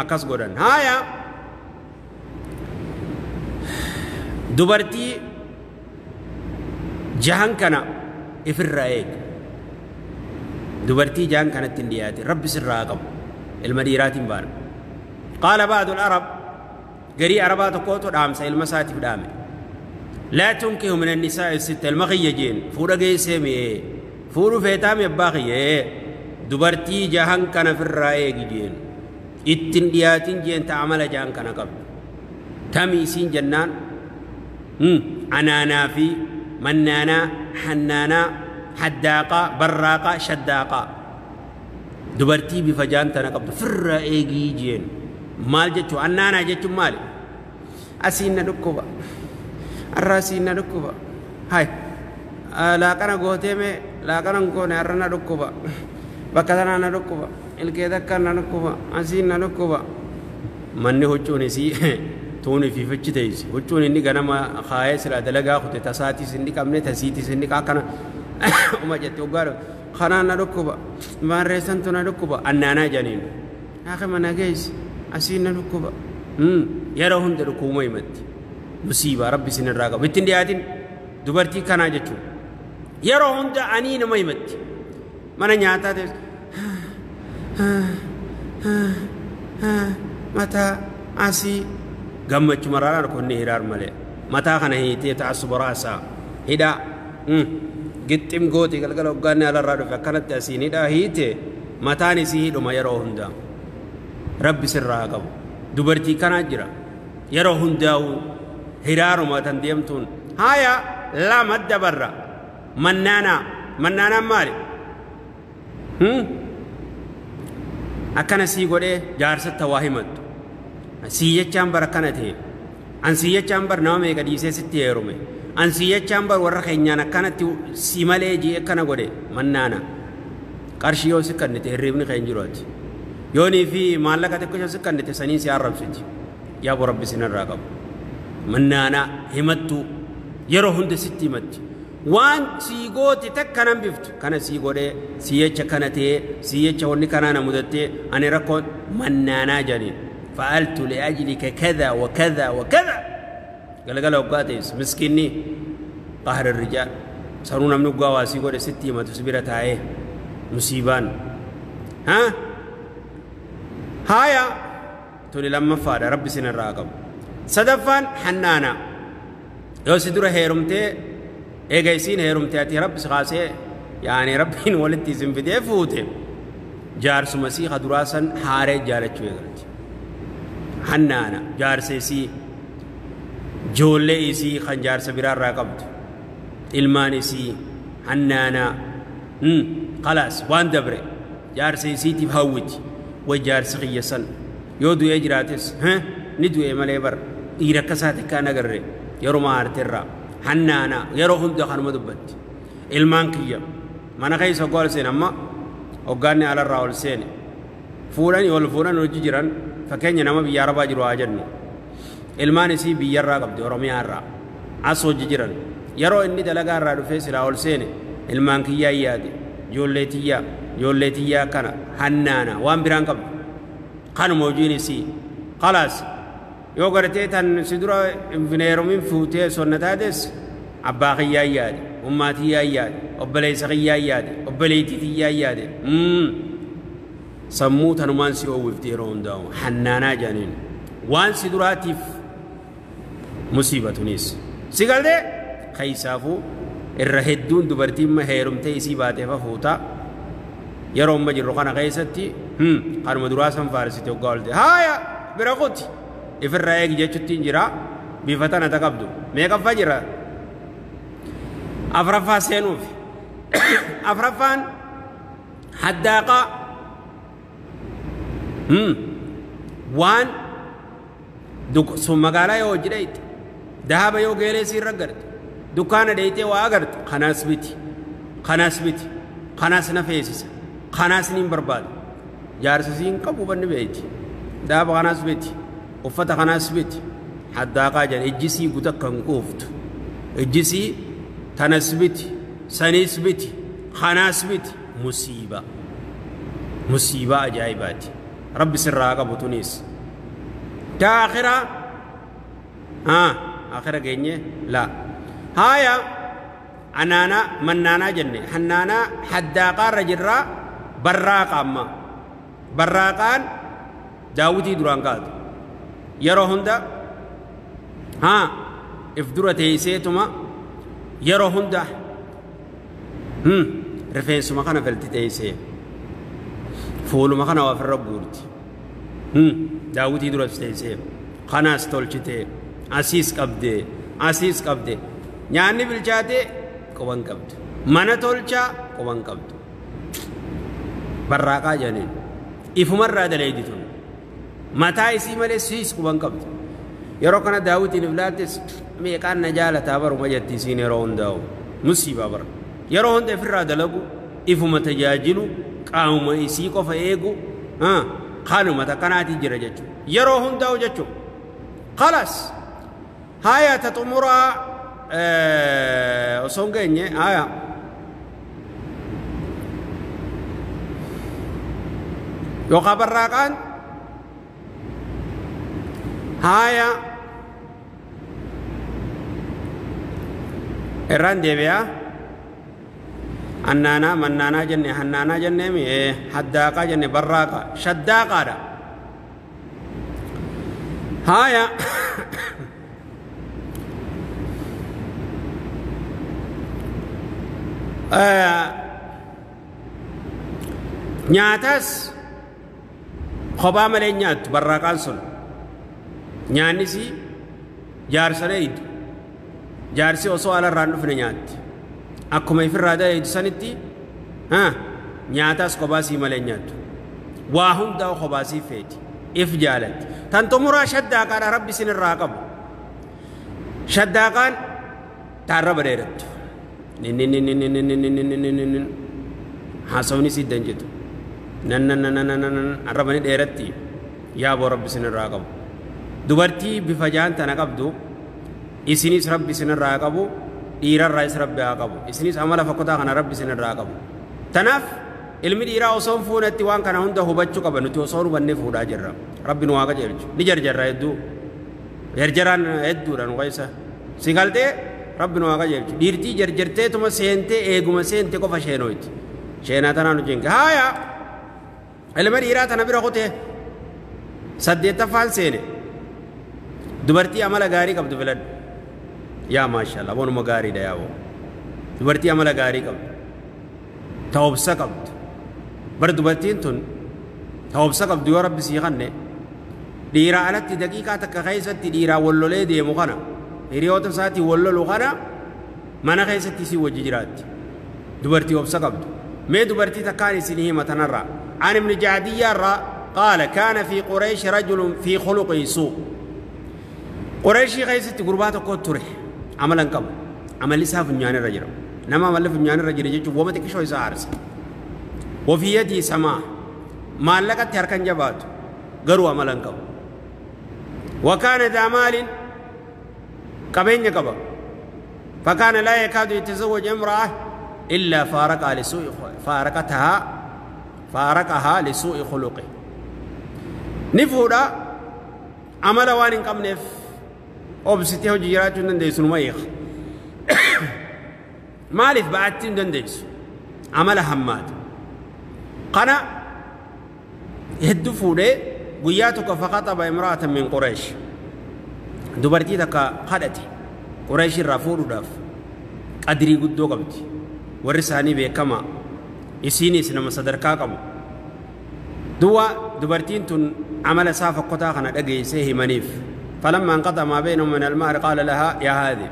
akkas godhan. Haaya, dubartii jahan kana ifirraa eega. Dubartii jahan kanatti hin dhiyaate Rabbi sirraa qabu. Ilma dhiiraatiin baana. Qaala ba'du al-arab, garii arabaa tokkootu dhaamsa ilma isaatiif dhaame. Laa tunkihu min annisaa'i sitta, ilma kiyya jeen, fuudha geessee mi'ee fuudhu feetaa mi abbaa kiyya, dubartii jahan kana firraa eegi jeen, ittin dhiyaatin jeen, ta amala jahan kana qabdu. Tami isiin jennaan, anaanaa fi mannaanaa, hannaanaa, haddaaqaa, barraaqaa, shaddaaqa, dubartii bifa jaan tana qabdu firraa eegii jeen. Maal jechuu? Annaanaa jechuun maali? Asiin na dhukkuba, har'a asiin na dhukkuba, hay laaqana gootee mee laaqana hin goone, har'a na dhukkuba, bakka tanaa na dhukkuba, ilkee takka na dhukkuba, asiin na dhukkuba. Manni huccuun isii tuun ifiifachi teessi, huccuun inni ganama kaayee silaa dalagaa kute tasaatiis hin dhiqamne, tasiitiis hin dhiqa, akkana uma jette. Hoggaa kanaan na dhukkuba, maarreessantu na dhukkuba, annaanaa jedhaniin. Haqa mana geessi, asiin na dhukkuba. Yeroo hunda dhukkubuma himatti. Musiibaa rabbi isinirraa qabu. Ittiin dhiyaatin dubartii kanaa jechuudha. Yeroo hunda anii nama himatti. Mana nyaataa ta'es mataa asii gammachuu maraaraan konni hiraar malee. Mataa kana hiitee ta'assuba raasaa hidhaa gixxim gooti galgala hoggaanni alarraa dhufe akkanatti asiin hidhaa hiite mataan isii hidhuma yeroo hundaa. Rabbi sirraa qabu. Dubartii kanaa jira. Yeroo hundaa'u hiraaruma tan deemtuun. Haaya lama dabarra. Mannaanaa. Mannaanaan maali? Akkana sii godhee jaarsatti waa himattu. Sii jechaan bara akkana ta'e. An sii jechaan bar nama meeqa dhiisee sitti heerume. An sii jechaan bar warra keenyaan akkanatti si malee jee akkana godhe mannaana. Qarshii yoo si kennite hirribni kee hin jiru ati. Yoonii fi maallaqa xiqqoo si kennite sanii si arrabsiti. Yaa bo rabbi sinirraa qabu. Mannaana himattu yeroo hunda sitti himatti. Waan sii goote takka nan biftu. Kana sii godhee sii jecha kana ta'ee sii jecha wanni kanaa na mudattee ani rakkoon mannaanaa jedhaniin. فعلت لأجلك كذا وكذا وكذا. قال قال وقاتيس مسكيني قهر الرجال صارونا من قواسي قول ستي ما تسبيرة تاعيه مصيبان. ها هايا تولي لما فاد ربي سن الراقب. صدفان حنانا لو سدره هيرمتي ايجايسين هيرمتي اتي رب سخاسي يعني ربين ولدتي زنفدي فوتي جارس مسيح دراسا حاري جارتشو يغلتي حنانا جارسيسي جولي إسي خنجار سبيرار راقبت إلمان إسي حنانا خلاص وان دبري جارسيسي تفهوت وجارس خيسن يودو يجراتس ها ندو يمالي بر إيركساتك كان أقرر يرو ما أرترا حنانا يرو هم دخل مدبت إلمان كيا ما نخيس أقول سين أما أقاني على الراول سين فوران يول فوران وجيران fakkeenya nama biyya arabaa jiru haa jennu. Ilmaan isii biyyarraa qabdi Oromiyaa irraa as hojii jiran. Yeroo inni dalagaa irraa dhufee silaa ol seene ilmaan kiyyaa yaade ijoollee tiyyaa ijoollee tiyyaa kana hannaana waan biraan qabdu kanuma hojiin isii khalaas yoo gartee tan si dura hin heerumin fuutee sonna taates abbaa kiyyaa yaade ummaa tiyyaa yaade obboleessa kiyyaa yaade obboleettii tiyyaa yaade sammuu tanumaan si oowwifti yeroo hundaa'u hannaanaa jedhaniin waan si duraatiif musiibatunis si galtee keessaafuu irra hedduun dubartiin ma heerumtee isii baatee fuuta yeroo amma jirru kana keessatti kanuma duraa san faarsite hoggaa olte haaya bira kuti ifirraa eegi jechuutti hin jira bifa tana ta qabdu meeqaffaa jira afraffaa seenuuf afraffaan haddaaqaa waan sun magaalaa yoo hojii dhayite dahaba yoo geelee siirra garte dukkaana dhayitee waa agarte kanaas biti kanaas biti kanaas na feesisa kanaas niin barbaada jaarsa siin qabu banni beeyti dahaba kanaas biti uffata kanaas biti haddaaqaa jedhan ijjisii guta kan quuftu ijjisii tanas biti saniis biti kanaas biti musiiba musiiba ajaa'ibaati. ربي سرها قبو تونس تاخرة آخرة جيني لا هايا أنانا منانا جنة حنانا حداقا رجرا براقا أما براقان داودي دران قاد يرو هندا ها افدرة تيسيتما يرو هندا رفين سما كان فلتي تيسي fuuluma kana waa ofirra guurti. Daawwitii dura teessee kanaas tolchitee asiis qabdee asiis qabdee nyaanni bilchaatee quban qabdu mana tolchaa quban qabdu barraaqaa jedhaniin ifumarraa daleeydi tun mataa isii malee siis quban qabdu yeroo kana daawwitiin iflaattes meeqaan na jaalataa baruma jetti isiin yeroo hundaa'u musiibaa bara yeroo hunda ifirraa dalagu ifuma tajaajilu qaamuma isii qofa eegu kanuma takkanaatii jira jechuudha yeroo hundaa'u jechuudha khalaas haya ta xumuraa osoo hin geenye haya yookaan barraaqaan Haaya irraan deebi'aa annaanaa mannaanaa jenne hannaanaa jenneemi haddaaqaa jenne barraaqa shaddaaqaadha. Haaya nyaataas kophaa malee nyaattu barraaqaan sun nyaannisi jaarsalee iddu jaarsi osoo alarraan dhufne nyaatti akkuma ifirraa daleeydu sanitti nyaataas kophaasii malee nyaattu waa hundaa kophaasii feeti if jaalatti tan xumuraa shaddaaqaadha rabbi isinirraa qabu shaddaaqaan taarraba dheerattu haasawni siddan jettu nan arrabani dheeratti yaaboo rabbi isinirraa qabu dubartii bifa jaan tana qabdu isinis rabbi isinirraa qabu dhiirarraas rabbi haa qabu isinis amala fakkotaa kana rabbi isinirraa qabu tanaaf ilmi dhiiraa osoo hin fuunetti waan kana hunda hubachuu qaba nuti osoo hubannee fuudhaa jirra rabbi nu haa qajeelchu ni jarjarra hedduu jarjaraan hedduudha nu keessa si galtee rabbi nu haa qajeelchu dhiirtii jarjarteetuma seentee eeguma seente qofa sheenoyti sheenaa tanaan hojii haaya ilma dhiiraa tana bira kutee saddeettaffaan seene dubartii amala gaarii qabdu filadhu yaa maashaallah waanuma gaariidha yaaboo dubartii amala gaarii qabdu ta obsa qabdu bar dubartiin tun ta obsa qabdu yoo rabbi sii kanne dhiiraa alatti daqiiqaa takka keessatti dhiiraa wallolee deemu kana hiriyoota isaatii wallolu kana mana keessatti isii wajji jiraatti dubartii obsa qabdu mee dubartii takkaan isin hima tanarraa عن ابن جعدية قال كان في قريش رجل في خلقه سوء قريشي غيست قربات كوتره عملا قبل عمل لسها فنجان الرجل نما عمل فنجان الرجل يجي وما تكشو يسارس وفي يدي سماء ما لقت تركن جبات قروا عملا قبل وكان ذا مال قبين قبل فكان لا يكاد يتزوج امرأة إلا فارقها لسوء فارقها لسوء خلقه نفودا عمل وان قمنف obsitee hojii jiraachuu hin dandeessu numa eega maaliif ba'aatti hin dandeessu amala hammaata kana hedduu fuudhee guyyaa tokko faqaxaba imra'atan min Quraysh dubartii takka kadhate Quraysh irraa fuudhuudhaaf qadirii guddoo qabdi warri isaanii beekamaa isiinis nama sadarkaa qabu duwwa dubartiin tun amala isaa fokkotaa kana dhageessee himaniif. فلما انقطع ما بينهم من المهر قال لها يا هذه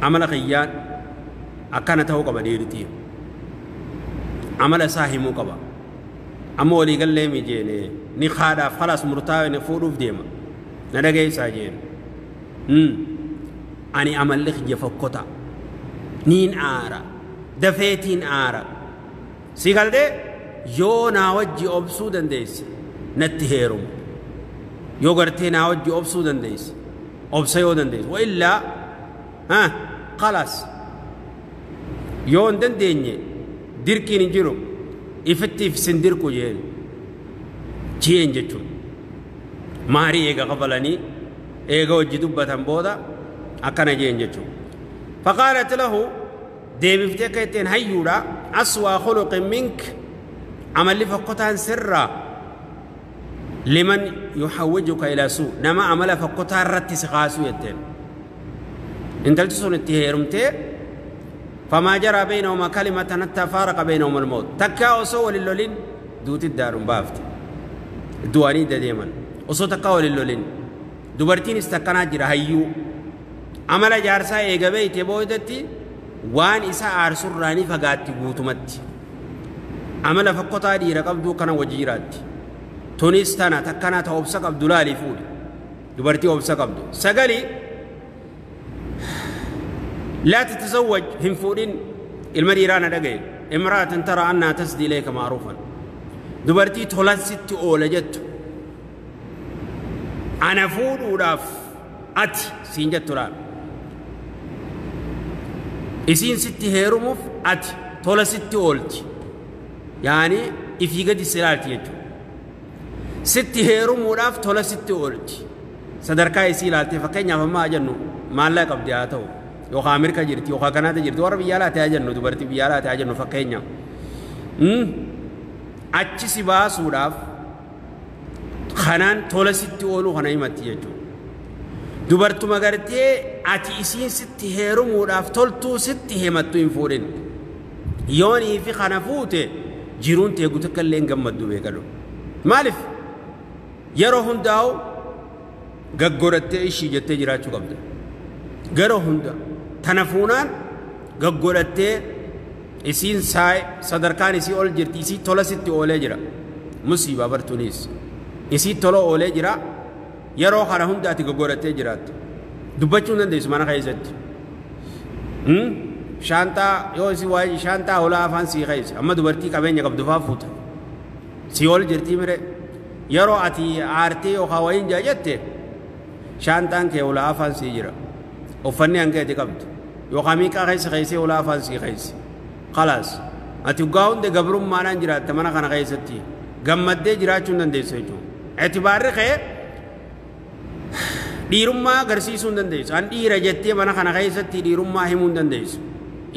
عمل خيان أكانته قبل عمل ساهم قبل أما ولي قال لي مجيني نخادا خلاص مرتاوي نفورو في ديما ندقي ساجين أني عمل لك جفكوتا نين آرا دفيتين آرا سيقال دي يونا وجي أبسودا ديس نتهيرم yoo gartee naa wajji obsuu dandeesse obsa yoo dandeesse wa illaa khalaas yoo hin dandeenye dirqiin hin jiru ifitti ifsin dirqu jeen jeen jechuun maarii eega kafalanii eega wajji dubbatan booda akkana jeen jechuun faqaalat lahu deebiftee akka ittiin hayyuudha aswaa khuluqin mink amalli fokkotaan sirraa لمن يحوجك إلى سوء نما عمل فقطار رتي سخاسو يتين انت الجسون التهيرمتي فما جرى بينهما كلمة حتى فارق بينهما الموت تكا وسو للولين دوت الدار بافت دواني ديما وسو تكا للولين دبرتين استكنا جرى هيو عمل جارسا ايغبي تبودتي وان إسا عرسور راني فقاتي بوتمت عمل فقطار دي رقبدو كان وجيرات tunis tana takkana ta obsa qabdu laali fuudhi dubartii obsa qabdu sagali laa tatazawwaj hin fuudhin ilma dhiiraa na dhagaye imra'atan tara annaa tasdi ilayka ma'ruufan dubartii tolan sitti oola jettu ana fuudhuudhaaf ati siin jettu laal isiin sitti heerumuuf ati tola sitti oolti yaani ifii gadi si laalti jechuudha sitti heerumuudhaaf tola sitti oolti. Sadarkaa isii ilaaltee fakkeenyaaf ammaa jennu maallaqa qabdi haa ta'u yookaan Ameerikaa jirti yookaan Kanaada jirti warra biyya alaa ta'aa jennu dubartii biyya alaa ta'aa jennu fakkeenya. Achi si baasuudhaaf kanaan tola sitti ooluu kana himatti jechuudha. Dubartuma gartee ati isiin sitti heerumuudhaaf toltuu sitti himattu hin fuudhin. Yoonii fi kana fuute jiruun tee guutuu illee hin gammaddu beekadhu. Maaliif? Yeroo hundaa'u gaggorattee ishii jettee jiraachuu qabda. Yeroo hunda tana fuunaan gaggorattee isiin sadarkaan isii ol jirti isii tola sitti oolee jira. Musiibaa bartuunis isii tola oolee jira. Yeroo kana hunda ati gaggorattee jiraatta. Dubbachuu hin dandeessu mana keessatti. Shaantaa yoo isii waa'ee shaantaa hoolaa afaan sii keessa amma dubartii qabeenya qabdu faa fuuta. Si ol jirtii mire yeroo ati aartee yookaan wayiin jaa jette shaantaan kee hoolaa afaan sii jira. Uffanni hanga ati qabdu yookaan miiqaa keessa keessee hoolaa afaan sii keessa. Khalaas ati dhugaa hunda gabrummaadhaan jiraatta mana kana keessatti gammaddee jiraachuu hin dandeessu jechuudha. Itibaarri kee dhiirummaa agarsiisuu hin dandeessu. An dhiira jettee mana kana keessatti dhiirummaa himuu hin dandeessu.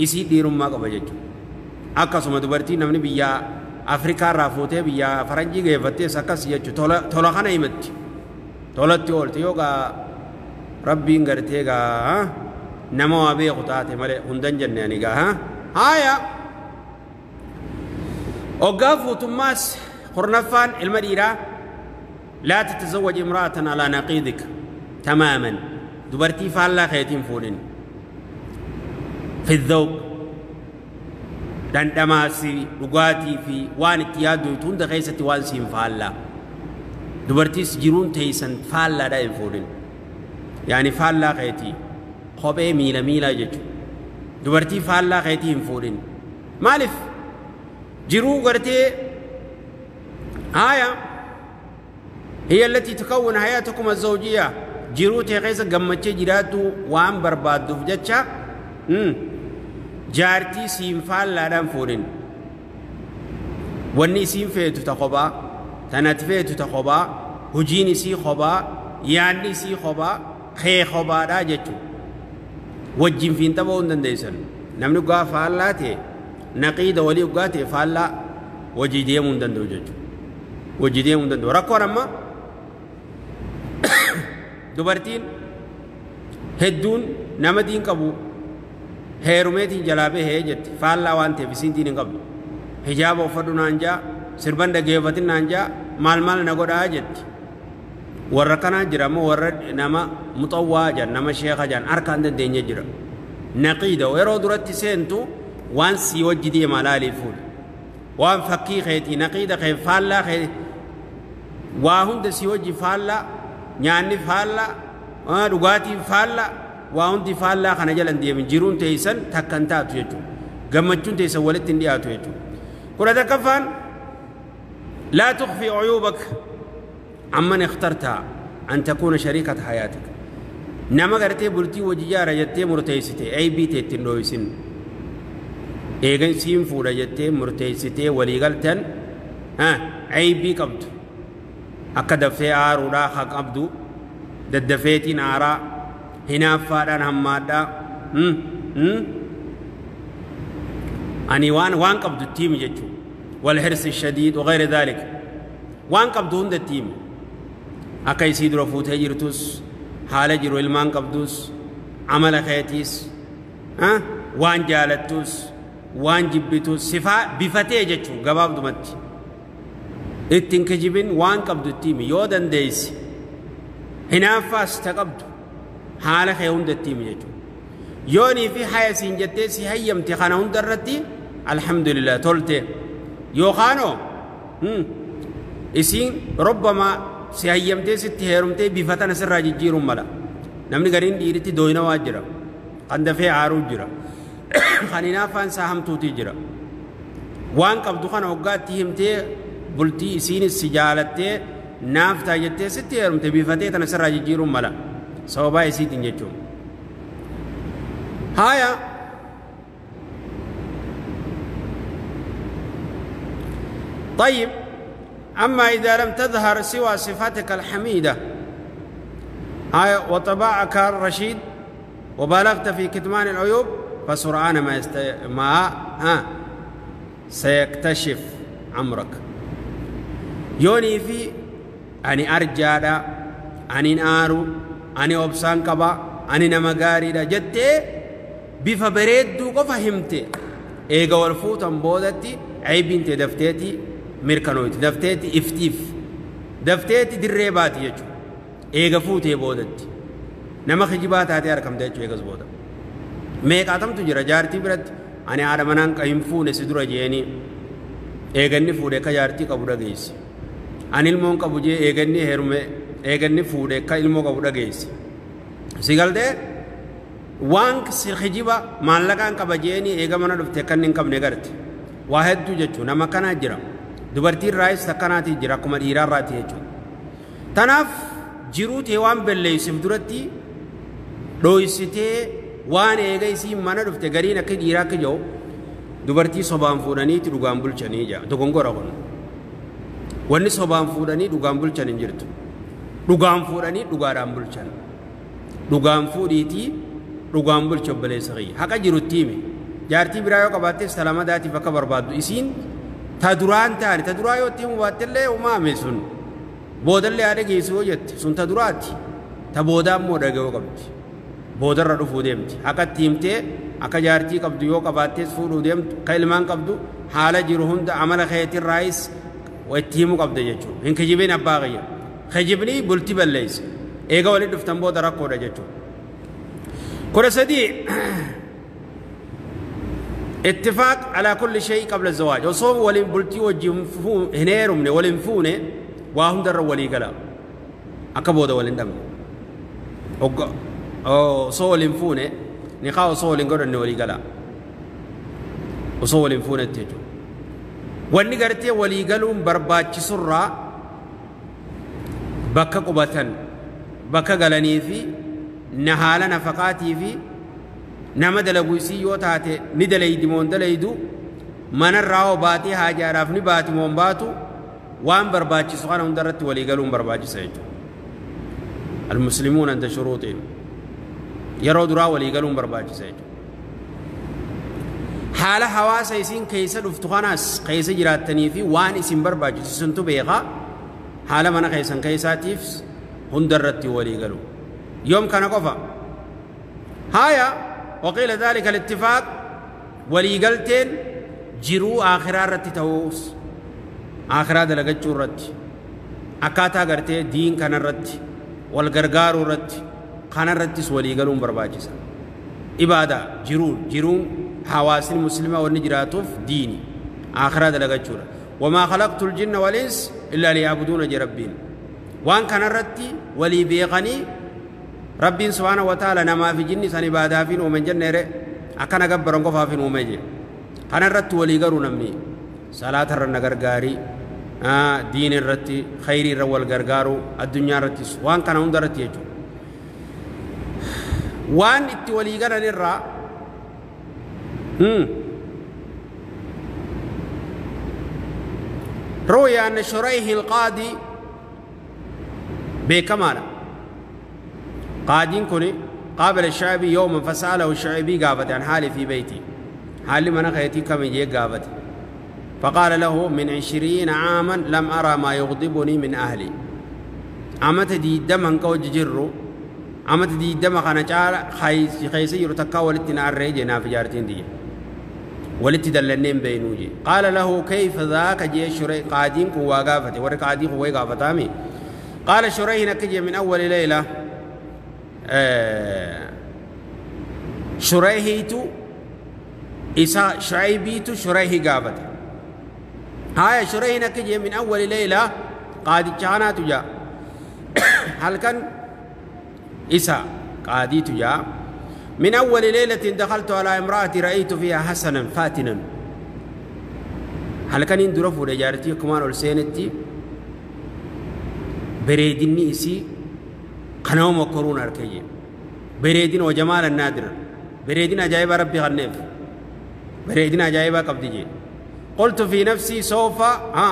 Isii dhiirummaa qaba jechuudha. Akkasuma dubartii namni biyya Afrikaa irraa fuutee biyya faranjii geeffattees akkas jechuudha. Tola kana himatti. Tolatti oolte yookaan rabbiin gartee gaa nama waa beeku taate malee hundan jenne ani gaa. Haaya. Hoggaa fuutummaas kurnaffaan ilma dhiiraa laa tatazawwaj imra'atan alaa naqiidik tamaaman dubartii faallaa keetiin fuudhin. في الذوق دندماسي dhugaatii fi waan itti yaaddu hunda keessatti waan siin faallaa dubartiis jiruun teessan faallaadha hin fuudhin yaani faallaa keetii kophee miila miilaa jechuudha dubartii faallaa keetii hin fuudhin maaliif jiruu gartee haaya هي التي تكون حياتكم الزوجية jiruu tee keessa gammachee jiraattu waan barbaadduuf jecha jaartii siin faallaadhaan fuudhin. Wanni isiin feetu ta kophaa, tan ati feetu ta kophaa, hojiin isii kophaa, yaadni isii kophaa, kee kophaadhaa jechuudha. Wajjin fiinxa ba'uu hin dandeessan. Namni dhugaa faallaa ta'e naqiida walii dhugaa ta'e faallaa wajjii deemuu hin danda'u jechuudha. Wajjii deemuu hin danda'u. Rakkoon amma dubartiin hedduun nama diin qabu heerumeetiin jalaa bahee jetti faallaa waan ta'eef isiin diin hin qabdu. Hijaaba uffadhu naan jaa, sirban dhageeffatin naan jaa, maal maal na godhaa jetti. Warra kanaa jira ammoo warra nama muxawwaa jedhan nama sheeka jedhan harkaan dandeenye jira. Naqiida yeroo duratti seentu waan sii wajji deemaa laalii fuudha. Waan fakkii keetii naqiida kee faallaa kee waa hunda sii wajji faallaa nyaanni faallaa dhugaatiin faallaa waa hundi faallaa kana jala hin deemin jiruun teessan takka hin taatu jechuudha. Gammachuun teessan walitti hin dhiyaatu jechuudha. Kudha takkaffaan laa tukhfi cuyuubak amman ikhtartaa an takuuna shariikata hayaatik. Nama gartee bultii wajji jaara jettee murteessite aybii teetti hin dhooysin. Eegan siin fuudha jettee murteessitee walii galtan aybii qabdu. Akka daftee aaruudhaa haa qabdu daddafeetiin aaraa hinaaffaadhaan hammaadhaa ani waan qabdu itti himi jechuudha. والحرص الشديد وغير ذلك waan qabdu hunda itti himi. Akka isii dura fuutee jirtus haala jiru ilmaan qabdus amala keetiis waan jaalattus waan jibbitus sifaa bifatee jechuudha gabaabdumatti. Ittiin kijibin waan qabdu itti himi yoo dandeessi hinaaffaas ta qabdu haala kee hunda itti himi jechuudha. Yoonii fi haya siin jettee si hayyamte kana hunda irratti alhamdulillah tolte yookaanoo isiin robbama si hayyamtee sitti heerumtee bifa tana sirraa jijjiiruun mala. Namni gariin dhiiritti dooyinawaa jira. Kan dafee aaruu jira. Kan hinaaffaan isaa hamtuutii jira. Waan qabdu kana hoggaatti himtee bultii isiinis si jaalattee naaf ta'a jettee sitti heerumte bifatee tana sirraa jijjiiruun mala. Sababaa isiitiin jechuudha. Haaya. طيب أما إذا لم تظهر سوى صفاتك الحميدة هاي وطباعك الرشيد وبالغت في كتمان العيوب فسرعان ما سيكتشف عمرك. يوني في أني أرجادا أني نارو أني أبسان كبا أني نمغاري دا جتة بفبريد دوكو فهمت إيغا والفوتن بودتي عيبين تدفتيتي ميركانويت دفتيتي افتيف دفتيتي دريباتي يجو إيغا فوتي بودتي نما خجبات هاتي أركم ديجو إيغا زبودا ميقاتم تجرى جارتي برد أنا عرمانان كينفون سدرة جيني إيغني فودي كجارتي كبودا جيسي أنا المون كبوجي إيغني هرمي إيغني فودي كإلمو كبودا جيسي سيقال ده وانك سرخجيبا مالكان كبجيني إيغا منا دفتكنين كم نغرت واحد جچو نما كنا جرا دبرتي رايس تكناتي جرا كما ديرا راتي جچو تناف جيرو تيوان بلي سفدرتي دويستي وان إيغا يسي منا دفت غرين أكي ديرا كجو دبرتي صبان فوداني تدوغان بلچني جا دوغونغورا كون وني صبان فوداني دوغان بلچني جرتو دوغان فوداني دوغاران بلچن دوغان فوديتي dhugaan bulcha obboleessa kiyya haqa jirutti hime jaartii biraa yoo qabaatte salaama daatiif akka barbaaddu isiin ta duraan taane ta duraa yoo itti himu baattellee umaame sun boodallee haadha geessu yoo jette sun ta duraati ta boodaa immoo dhaga'uu qabdi boodarra dhufuu deemti haqa itti himtee akka jaartii qabdu yoo qabaattees fuudhuu deemtu ka ilmaan qabdu haala jiru hunda amala keetirraayis itti himuu qabda jechuudha hin kijibin abbaa kiyya kijibni bulti balleessa eega walitti dhuftan booda rakkoodha jechuudha. كرسدي اتفاق على كل شيء قبل الزواج وصوم ولين بلتي وجيم هنيرم ولين فونه واهم در ولي قلا اكبودا ولين دم او صو ولين فونه نقاو صو ولين غدن ولي قلا وصو ولين فونه تيجو وني غرتي ولي قلوم برباچ سرا بك قبتن بك غلني في نهالا نفقاتي في نما دلغوسي يو تاتي ندلي دمون دليدو من الراو باتي حاجه رافني باتي مون باتو وان برباچي سبحانه درت ولي قالون برباچي سيجو المسلمون عند شروطهم يرو درا ولي قالون برباچي سيجو حاله حواس يسين كيسه دفتخاناس كيسه جراتني في وان اسم برباچي سنتو بيغا حاله من كيسن كيساتيف هندرت ولي قالو يوم كان قفا هايا وقيل ذلك الاتفاق وليقلتين جرو آخرا رتي توس آخرا دلقچو رتي أكاتا قرتي دين كان رتي والغرغارو رتي كان رتي وليقلون برباجسا إبادة جرون جرون حواسين المسلمة والنجراتوف ديني آخرا دلقچو وما خلقت الجن والإنس إلا ليعبدون جربين وان كان رتي ولي بيغني ربي سبحانه وتعالى نما في جني سن عبادة فين ومن جنة ر أكنا جبران كفا فين ومجي أنا رت ولي جرو نمني صلاة النجار جاري دين الرت خير الرول جرجارو الدنيا رت وان كان هم درت يجو وان ات ولي جرا نرى روي أن شريح القاضي بكماله قادين كوني قابل الشعبي يوما فسأله الشعبي قابت عن حالي في بيتي حالي من خيتي كم يجي قابت فقال له من 20 عاما لم أرى ما يغضبني من أهلي عمت دي دم كوج جرو عمت دي دم خانا جال خيسي يرتكا ولتنا الرجنا في جارتين دي ولت دلنين بينوجي قال له كيف ذاك جي شري قادين كوا قافتي ور قادين كوا قافتامي قال شري نكجي من أول ليلة شريحيتو إسا شعيبيتو شريحي قابت هاي شريحي نكجي من أول ليلة قادي جانا تجا هل كان إسا قادي تجا من أول ليلة دخلت على امرأتي رأيت فيها حسنا فاتنا هل كان يندرفو لجارتي كمان ولسينتي بريدني إسي قنوم وكورونا ركيجي بريدين وجمال النادر بريدين عجائب ربي غنف بريدين عجائب قبضي قلت في نفسي سوف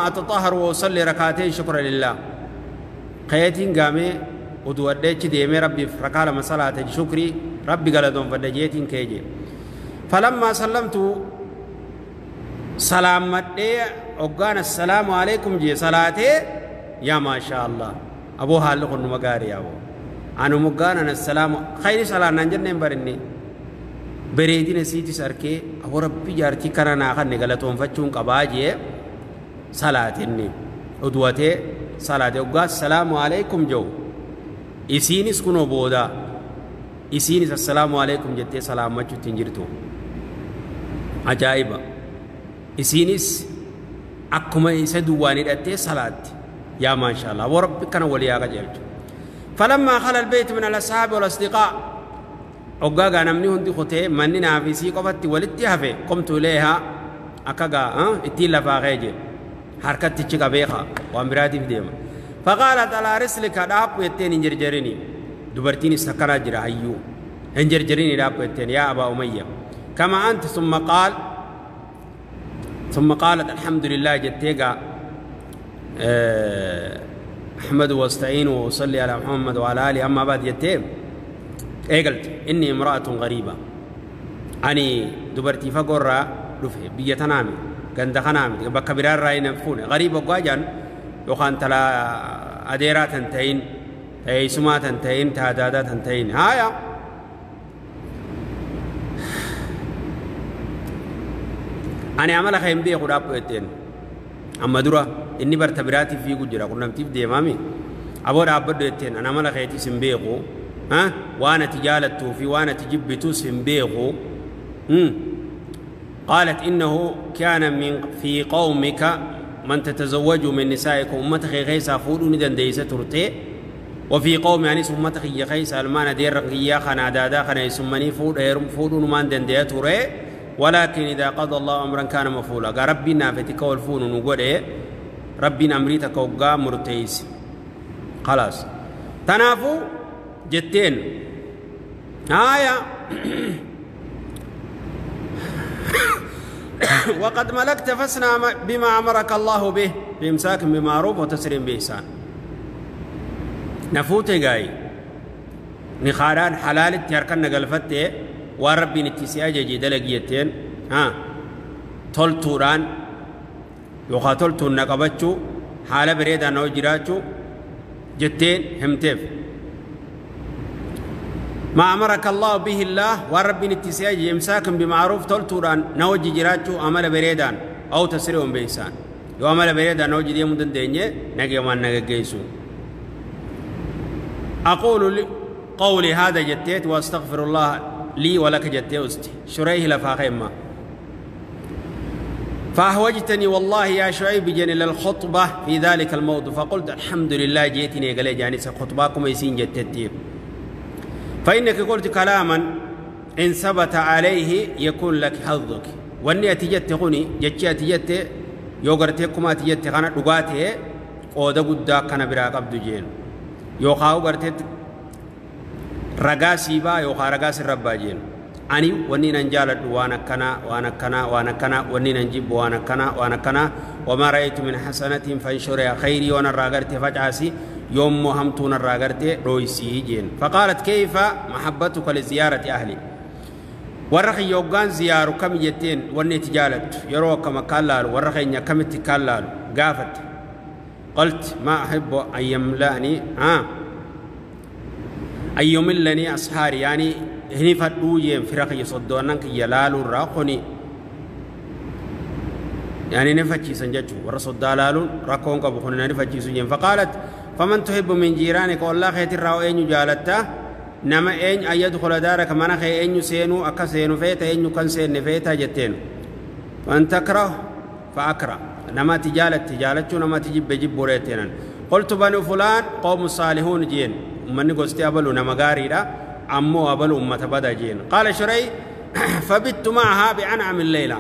أتطهر وأصلي ركعتين شكرا لله قيتين قامي Uduwadheechi deemee rabbiif rakaa lama salaate shukrii rabbi galatoonfadha jeetiin kee jee. Falammaa sallamtu salaammadhee hoggaan assalaamu alaikum jee salaatee, yaa maashaa Allah, aboo haalli kun numa gaarii, aboo anu moggaan an assalaamu khayri salaannaan jenneen barinne bareedina siitis arkee, aboo rabbi jaartii kana naa kanne galatoonfachuun qabaa jee salaatinni uduwatee salaate. Hoggaa assalaamu alaikum jedhu isiinis kunoo booda isiinis assalaamu alaikum jettee salaammachuutti hin jirtu. Ajaa'iba! Isiinis akkuma isa duwwaan hidhattee salaatti. Yaa maasha Allah, aboo rabbi kana walii haa qajeelchu. فلما خلا البيت من الأصحاب والأصدقاء, hoggaa namni hundi kutee manni naaf isii qofatti walitti hafe, قمت إليها, akka gaa ittiin lafaa kee jee harkattichi qabeeka waan biraatiif deema. فقالت على رسلك, dhaabbu jetteen, hin jarjarini. Dubartiinis akkanaa jira, hayyuu hin jarjarini, dhaabbu jetteen. يا أبا أمية كما أنت. ثم قال ثم قالت الحمد لله jetteegaa, أحمد واستعين وأصلي على محمد وعلى آله، أما بعد jettee eegalte. إني امرأة غريبة, ani dubartii fagoorraa dhufe, biyya tanaami, ganda kanaami, bakka biraarraa hin fuune. غريبة oggaa jaan yookaan talaa adeeraa tan ta'in, ta'eessumaa tan ta'in, taadaadaa tan ta'in haaya. Ani amala kee hin beeku, dhaabbu jetteen. Amma dura inni barta biraatiif fiigu jira, qunnamtiif deemaami. Aboo dhaabbadhu jetteen, ani amala keetis hin beeku, waan ati jaalattuu fi waan ati jibbitus hin beeku. قالت إنه كان من في قومك من تتزوج من نسائكم, أمتك خيسا فودون دنديسة ترتي, وفي قوم يعني أمتك خيسا المان دير رقيا خنا دادا خنا يسمني فود هيرم فودون مان دندية تري, ولكن إذا قضى الله أمرا كان مفعولا. قال ربي نافتك والفون نقول ربي أمريتك وقا مرتيس خلاص تنافو جتين آية. وقد ملكت فاصنع بما أمرك الله به بإمساك بمعروف وتسريح بإحسان. نفوتي جاي نخاران حلال تيركن نقلفته وربي نتسي أجي دلقيتين ها تلتوران يوخا تلتون نقبتشو حالة بريدة نوجراتشو جتين همتف ما أمرك الله به الله وربي نتسي أجي إمساك بمعروف تلتوران نوجي جراتشو عمل بريدان أو تسريح بإحسان يو عمل بريدان نوجي دي مدن دينيه نجي ومان نجيسو. أقول قولي هذا جتيت وأستغفر الله لي ولك جتيت شريه لفاقما. فأهوجتني والله يا شعيب جن إلى الخطبة في ذلك الموضوع, فقلت الحمد لله جئتني قال جاني خطباكم يسين جتتي, فإنك قلت كلاما إن ثبت عليه يكون لك حظك. واني أتجت غني جتي أتجت يوغرتكم أتجت غنا دغاته قودا قدا كان برا قبض جين يوخاو غرتت رغاسي با يوخا رغاسي ربا جين. أني وني ننجالد وانا كنا وانا كنا وانا كنا وني ننجيب وانا كنا وانا كنا وما رأيت من حسنة فانشرها خيري وانا راغرت فجعسي يوم مهمتون الراغرت رويسي جين. فقالت كيف محبتك لزيارة أهلي ورخي يوغان زيارو كم يتين وني تجالت يرو كما كالالو ورخي كم تكالالو قافت. قلت ما أحب أن يملأني أن يملني أصحاري يعني هني فدوجين فرق يصدونك يلالو راقني يعني نفتشي سنجتشو ورصد دالالو راكون قبخون نفتشي سنجين. فقالت فمن تحب من جيرانك والله خيت الراو أين جالتا نما أين أن يدخل دارك من خي أين سينو أكسينو فيتا أين كان سين فيتا جتين وأن تكره فأكره نما تجالت تجالتشو نما تجيب بجيب بوريتين. قلت بنو فلان قوم صالحون جين من قصتي أبلو نما غاريدا أمو أبلو أمة بدا جين. قال شري فبت معها بأنعم الليلة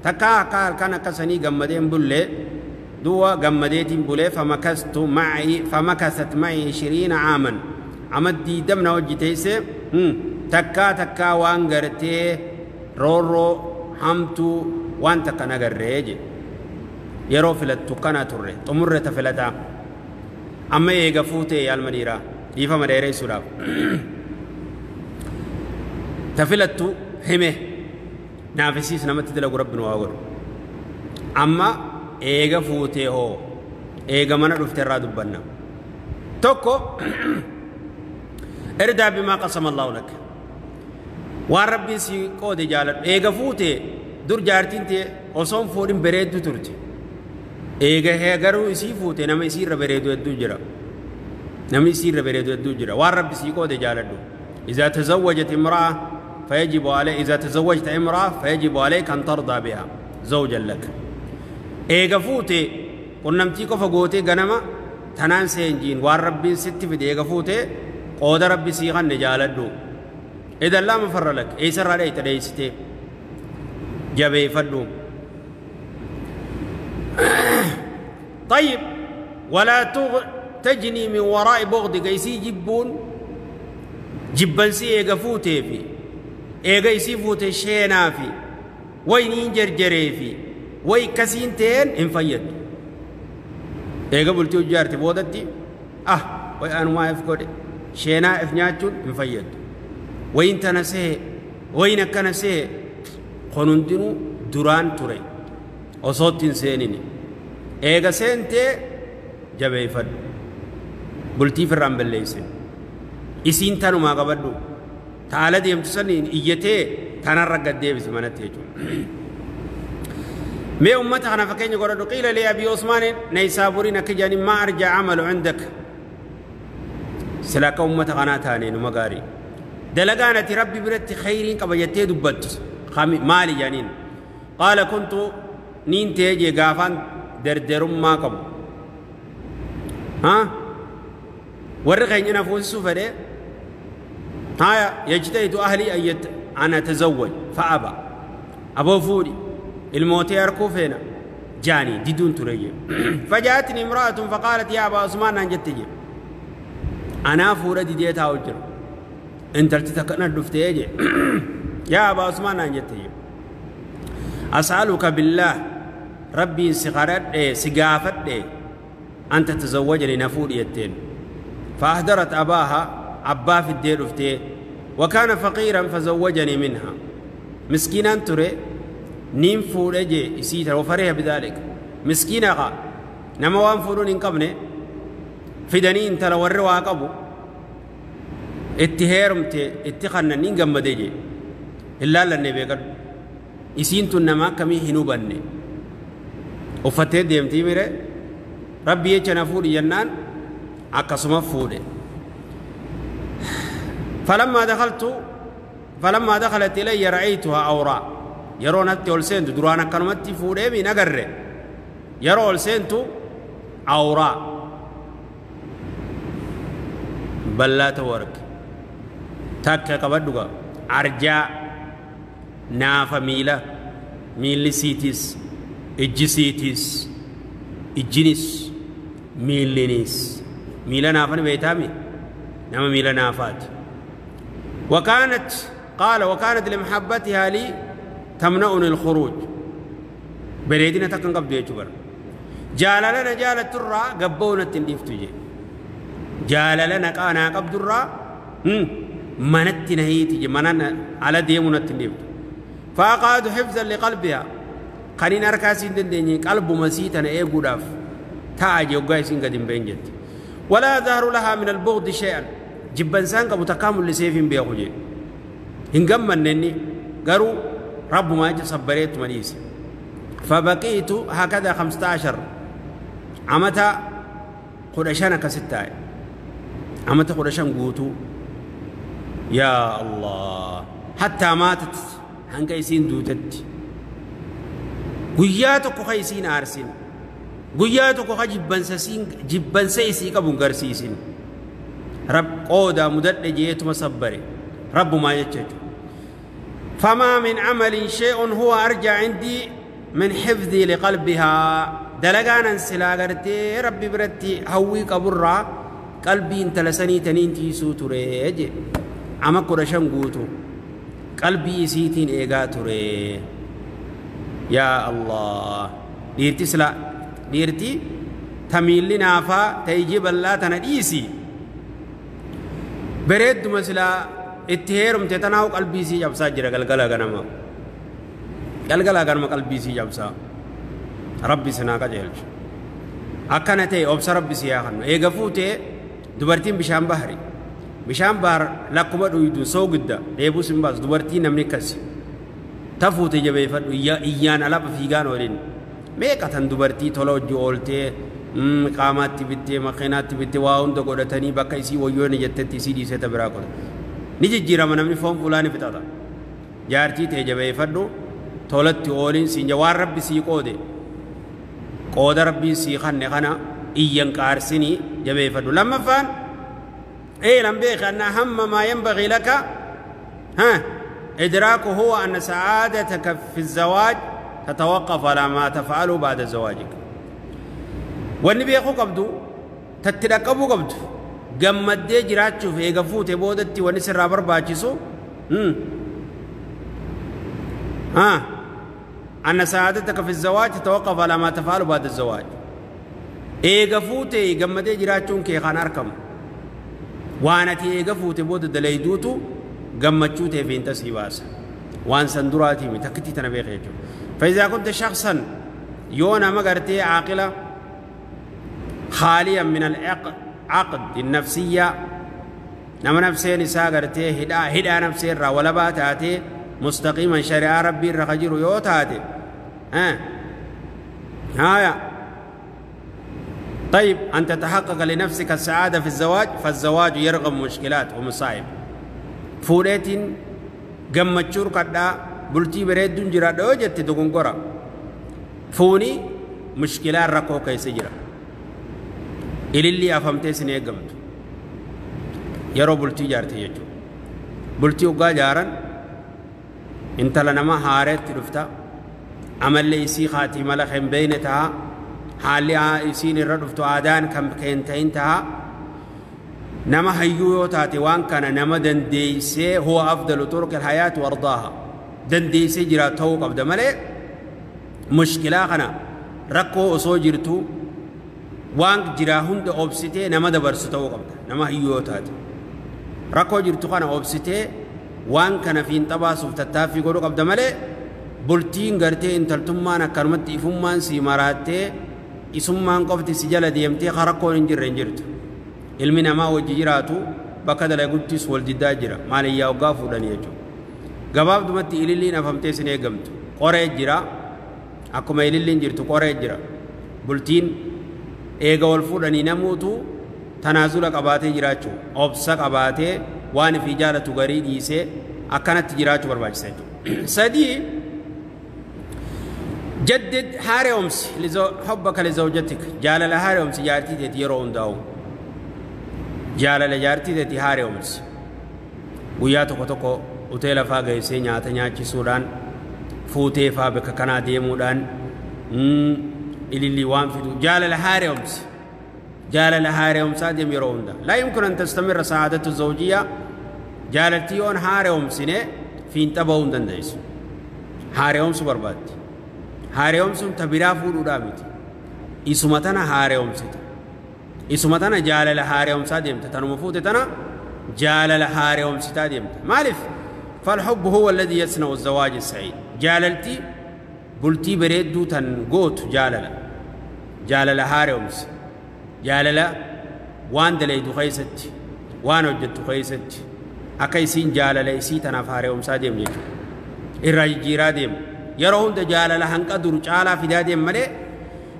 تكا قال كان كسني قمدين بلي دوا قمديتين بلي فمكثت معي فمكثت معي 20 عاما عمدي دمنا وجتيسي تكا تكا وانغرتي رورو حمتو وان تكا نغريجي يرو فلتو كنا تري تمر تفلتا أما إيغا فوتي يا المديرة Dhiifama dheeressuudhaaf. Ta filattu hime naafisiis namatti dalagu rabbi nu haa godhu. Amma eega fuutee hoo eega mana dhufte irraa dubbanna. Tokko irdaa bimaa qasama Allahu lak. Waan rabbiin si qoode jaaladhu. Eega fuutee dur jaartiin tee osoo hin fuudhin bareeddu turte. Eega garuu isii fuute nama isii irra bareedu hedduu jira. Namni isii irra bareedu hedduu jira. Waan rabbi sii qoode jaaladhu. إذا تزوجت امرأة فيجب علي إذا تزوجت امرأة فيجب عليك أن ترضى بها زوجا لك. eega fuute qunnamtii qofa gootee ganama tanaan seenjiin waan rabbiin sitti fide eega fuute qooda rabbi sii kanne jaaladhu. إذا لا مفر لك. eessarraa dheeyta dheeysitee jabeeffadhu. طيب ولا تجني من وراء بغضك isii jibbuun jibbansii eega fuutee fi eega isii fuute sheenaa fi wayniin jarjaree fi way akkasiin ta'een hin fayyaddu. Eega bultii hojjaarte boodatti ah way anumaa if godhe sheenaa if nyaachuun hin fayyaddu. Wayin tana sehe wayin akkana sehe kun hundinuu duraan ture osoo ittiin seenini. Eega seentee jabeeffadhu. Bultii firraan balleessin. Isiin tanumaa qabadhu. Taala deemtu saniin iyyatee tanarra gad deebisi manatti jechuudha. Mee ummata kana fakkeenya godhadhu. Qiila li Abii Usmaan Naysaabuuriin akka jedhaniin maa arjaa amalu indak. Sila akka ummata kanaa taane numa gaarii. Dalagaan ati rabbi biratti khayriin qaba jettee dubbattu maali jedhaniin. Qaala kuntu niin ta'ee jee gaafaan derderummaa qabu. Warri keenya na fuusisuu fedhee haya yajtahidu ahlii an atazawwaj fa'aba aboo fuudhi ilmootee harkuu feena jaanii diduun ture jee. Fajaatni imra'atun faqaalat yaa abaa Usmaan naan jette jee. Anaa fuudha didee taa'u jira. Intalti takka na dhuftee jee. Yaa abaa Usmaan naan jette jee. As'aluka billaah rabbiin si kadhadhe si gaafadhe an tatazawwajani na fuudhi jetteen. فأهدرت أباها أبا في الدير افتيه وكان فقيرا فزوجني منها. مسكينا تري نيم فورجي إسيتر وفرح بذلك. مسكينا قا نما وان فورون إن قبني فدني انت لو وروا قبو اتهيرمتي اتخنا نين قمديجي إلا لنبي قد إسينتو نما كمي هنوبني وفتي ديمتي ميري ربي يجنا فوري جنان akkasuma fuudhe. فلما دخلت إلي رأيتها أوراء yeroo natti ol seentu duraan akkanumatti fuudhee miin agarre yeroo ol seentu awraa bal'aa ta'uu arge. Takka qabadhu gaa arjaa naafa miila miilli siitis ijji siitis ijjinis miillinis miila naafani beeytaami nama miila naafaati. وكانت قال وكانت لمحبتها لي تمنعني الخروج بريدنا تكن قبض يجبر جاللنا جالت الرا قبونا تنديفتو جي جاللنا قانا قبض الرا منت نهيتي مننا على ديمنا تنديفتو فأقعد حفظا لقلبها قنين أركاسين دندني قلب مسيتنا إيه قداف تاجي وقايسين قدم بينجت ولا ظهر لها من البغض شيئا جبن سانك متكامل لسيف بيخوجي هنجم منني قالوا رب ما يجي صبريت منيس فبقيت هكذا 15 عمتها قرشان كستة عمتها قرشان قوتو يا الله حتى ماتت هنكيسين دوتت قياتك خيسين أرسين guyyaa tokko ka jibbansa isii qabu hin garsiisin. Rab qooda mudadhe jeetuma sabbare rabbumaa jecha jechuudha. فما من عمل شيء هو أرجع عندي من حفظي لقلبها دلقانا سلا قرتي ربي برتي هوي قبرة قلبي انت لسني تنين تيسو تريج عما قرشان قوتو قلبي سيتين إيقا تري يا الله ديرتي سلا ديرتي تميل لنافا تيجيب الله تنديسي Bareedduma silaa itti heerumte tanaahu qalbii isii cabsaa jira galgala ganama. Galgala ganama qalbii isii cabsaa. Rabbi sinaa qajeelchu. Akkana ta'e obsa rabbi si haa kennu. Eega fuutee dubartiin bishaan bahari. Bishaan bahar lakkuma dhuydu soogidda dheebuu sin baasu dubartii namni akkasi. Tafuute jabeeffadhu iyyaan alaba fiigaan oolin. Meeqa tan dubartii tola hojii ooltee qaamaatti bittee makiinaatti bittee waa hunda godhatanii bakka isii wayyoon jettetti isii dhiisee ta biraa godha. Ni jijjiirama namni foon fuulaa ni fixata. Jaartii ta'e jabeeffadhu tolatti ooliin siin waan rabbi sii qoode qooda rabbiin sii kanne kana iyyan qaarsinii jabeeffadhu. Lammaffaan اعلم بك أن أهم ما ينبغي لك ها إدراكه هو أن سعادتك في الزواج تتوقف على ما تفعله بعد زواجك. والنبي يقول قبضو تتلقبو قبضو قمد دي جراتشو في إيقفوت بودتي ونسر رابر باجسو ها أن سعادتك في الزواج تتوقف على ما تفعله بعد الزواج. إيقفوت قمد دي جراتشون كي خان أركم وانتي إيقفوت بود دليدوتو قمتشوتي في انتسي باسا وان سندراتي متكتي تنبيخ يجو. فإذا كنت شخصا يونا مقرتي عاقلة خاليا من العقد النفسية نما نفسي نساء قرتي هدا نفسي را ولا باتاتي مستقيما شريعة ربي رخجر يوتاتي ها هايا. طيب أن تتحقق لنفسك السعادة في الزواج فالزواج يرغم مشكلات ومصائب. فوريتين gammachuu kadhaa bultii bareedduun jiraadha yoo jette dogongora. Fuuni mushkilaan rakkoo keessa jira. Ililli afamtee sin eeggamtu yeroo bultii ijaarte jechuudha. Bultii hoggaa ijaaran intala nama haareetti dhufta amallee isii haatii mala hin beekne ta'a haalli isiin irra dhuftu aadaan kan hin ta'a. Nama hayyuu yoo taate waan kana nama dandeessee huwa afdalu turuq alhayaati wardaaha dandeessee jira ta'uu qabda malee mushkilaa kana rakkoo osoo jirtu waan jiraa hunda obsitee nama dabarsu ta'uu qabda. Nama hayyuu yoo taate rakkoo jirtu kana obsitee waan kana fiinxa baasuuf tattaaffii godhuu qabda malee bultiin gartee intaltummaan akkanumatti ifummaan si maraattee isummaan qofti si jala deemtee rakkoon hin jirre hin jirtu. Ilmi namaa wajji jiraatu bakka dalaguttis wal diddaa jira maaliyyaa hoggaa fuudhanii jechuudha. Gabaabdumatti ililliin afamtee sin eegamtu qoree jira akkuma ililliin jirtu qoree jira. Bultiin eega wal fuudhanii namuutu tanaazula qabaatee jiraachuu obsa qabaatee waan ifii jaalatu garii dhiisee akkanatti jiraachuu barbaachisa jechuudha. Sadii jaddid haaromsi hubbaka lizawjatik jaalala haaromsi jaartii teeti yeroo hundaa'u. Jaalala jaartii teeti haaromsi guyyaa tokko tokko hoteela faa geessee nyaata nyaachisuudhaan fuutee faa bakka kanaa deemuudhaan ililli waan fidu jaalala haaromsi jaalala haaromsaa deemu yeroo hunda. Laa yumkin an tastamirra sa'aadatu zawjiyyaa jaalaltii yoon haaromsine fiinxa ba'uu hin dandeessu. Haaromsu barbaaddi. Haaromsuun ta biraa fuudhuudhaa miti. Isuma tana haaromsita. Isuma tana jaalala haaromsaa deemta. Tanuma fuute tana jaalala haaromsitaa deemta. Maaliif? فالحب هو الذي يصنع الزواج السعيد. جاللتي بلتي بريدو تن قوت جاللا جاللا هاريومس جاللا وان دليدو خيست وان وجدتو خيست أكيسين جاللا إسي تناف هاريومسا ديم جيجو إرّا ديم yeroo hunda jaalala hanqa dur caalaa fidaa deem malee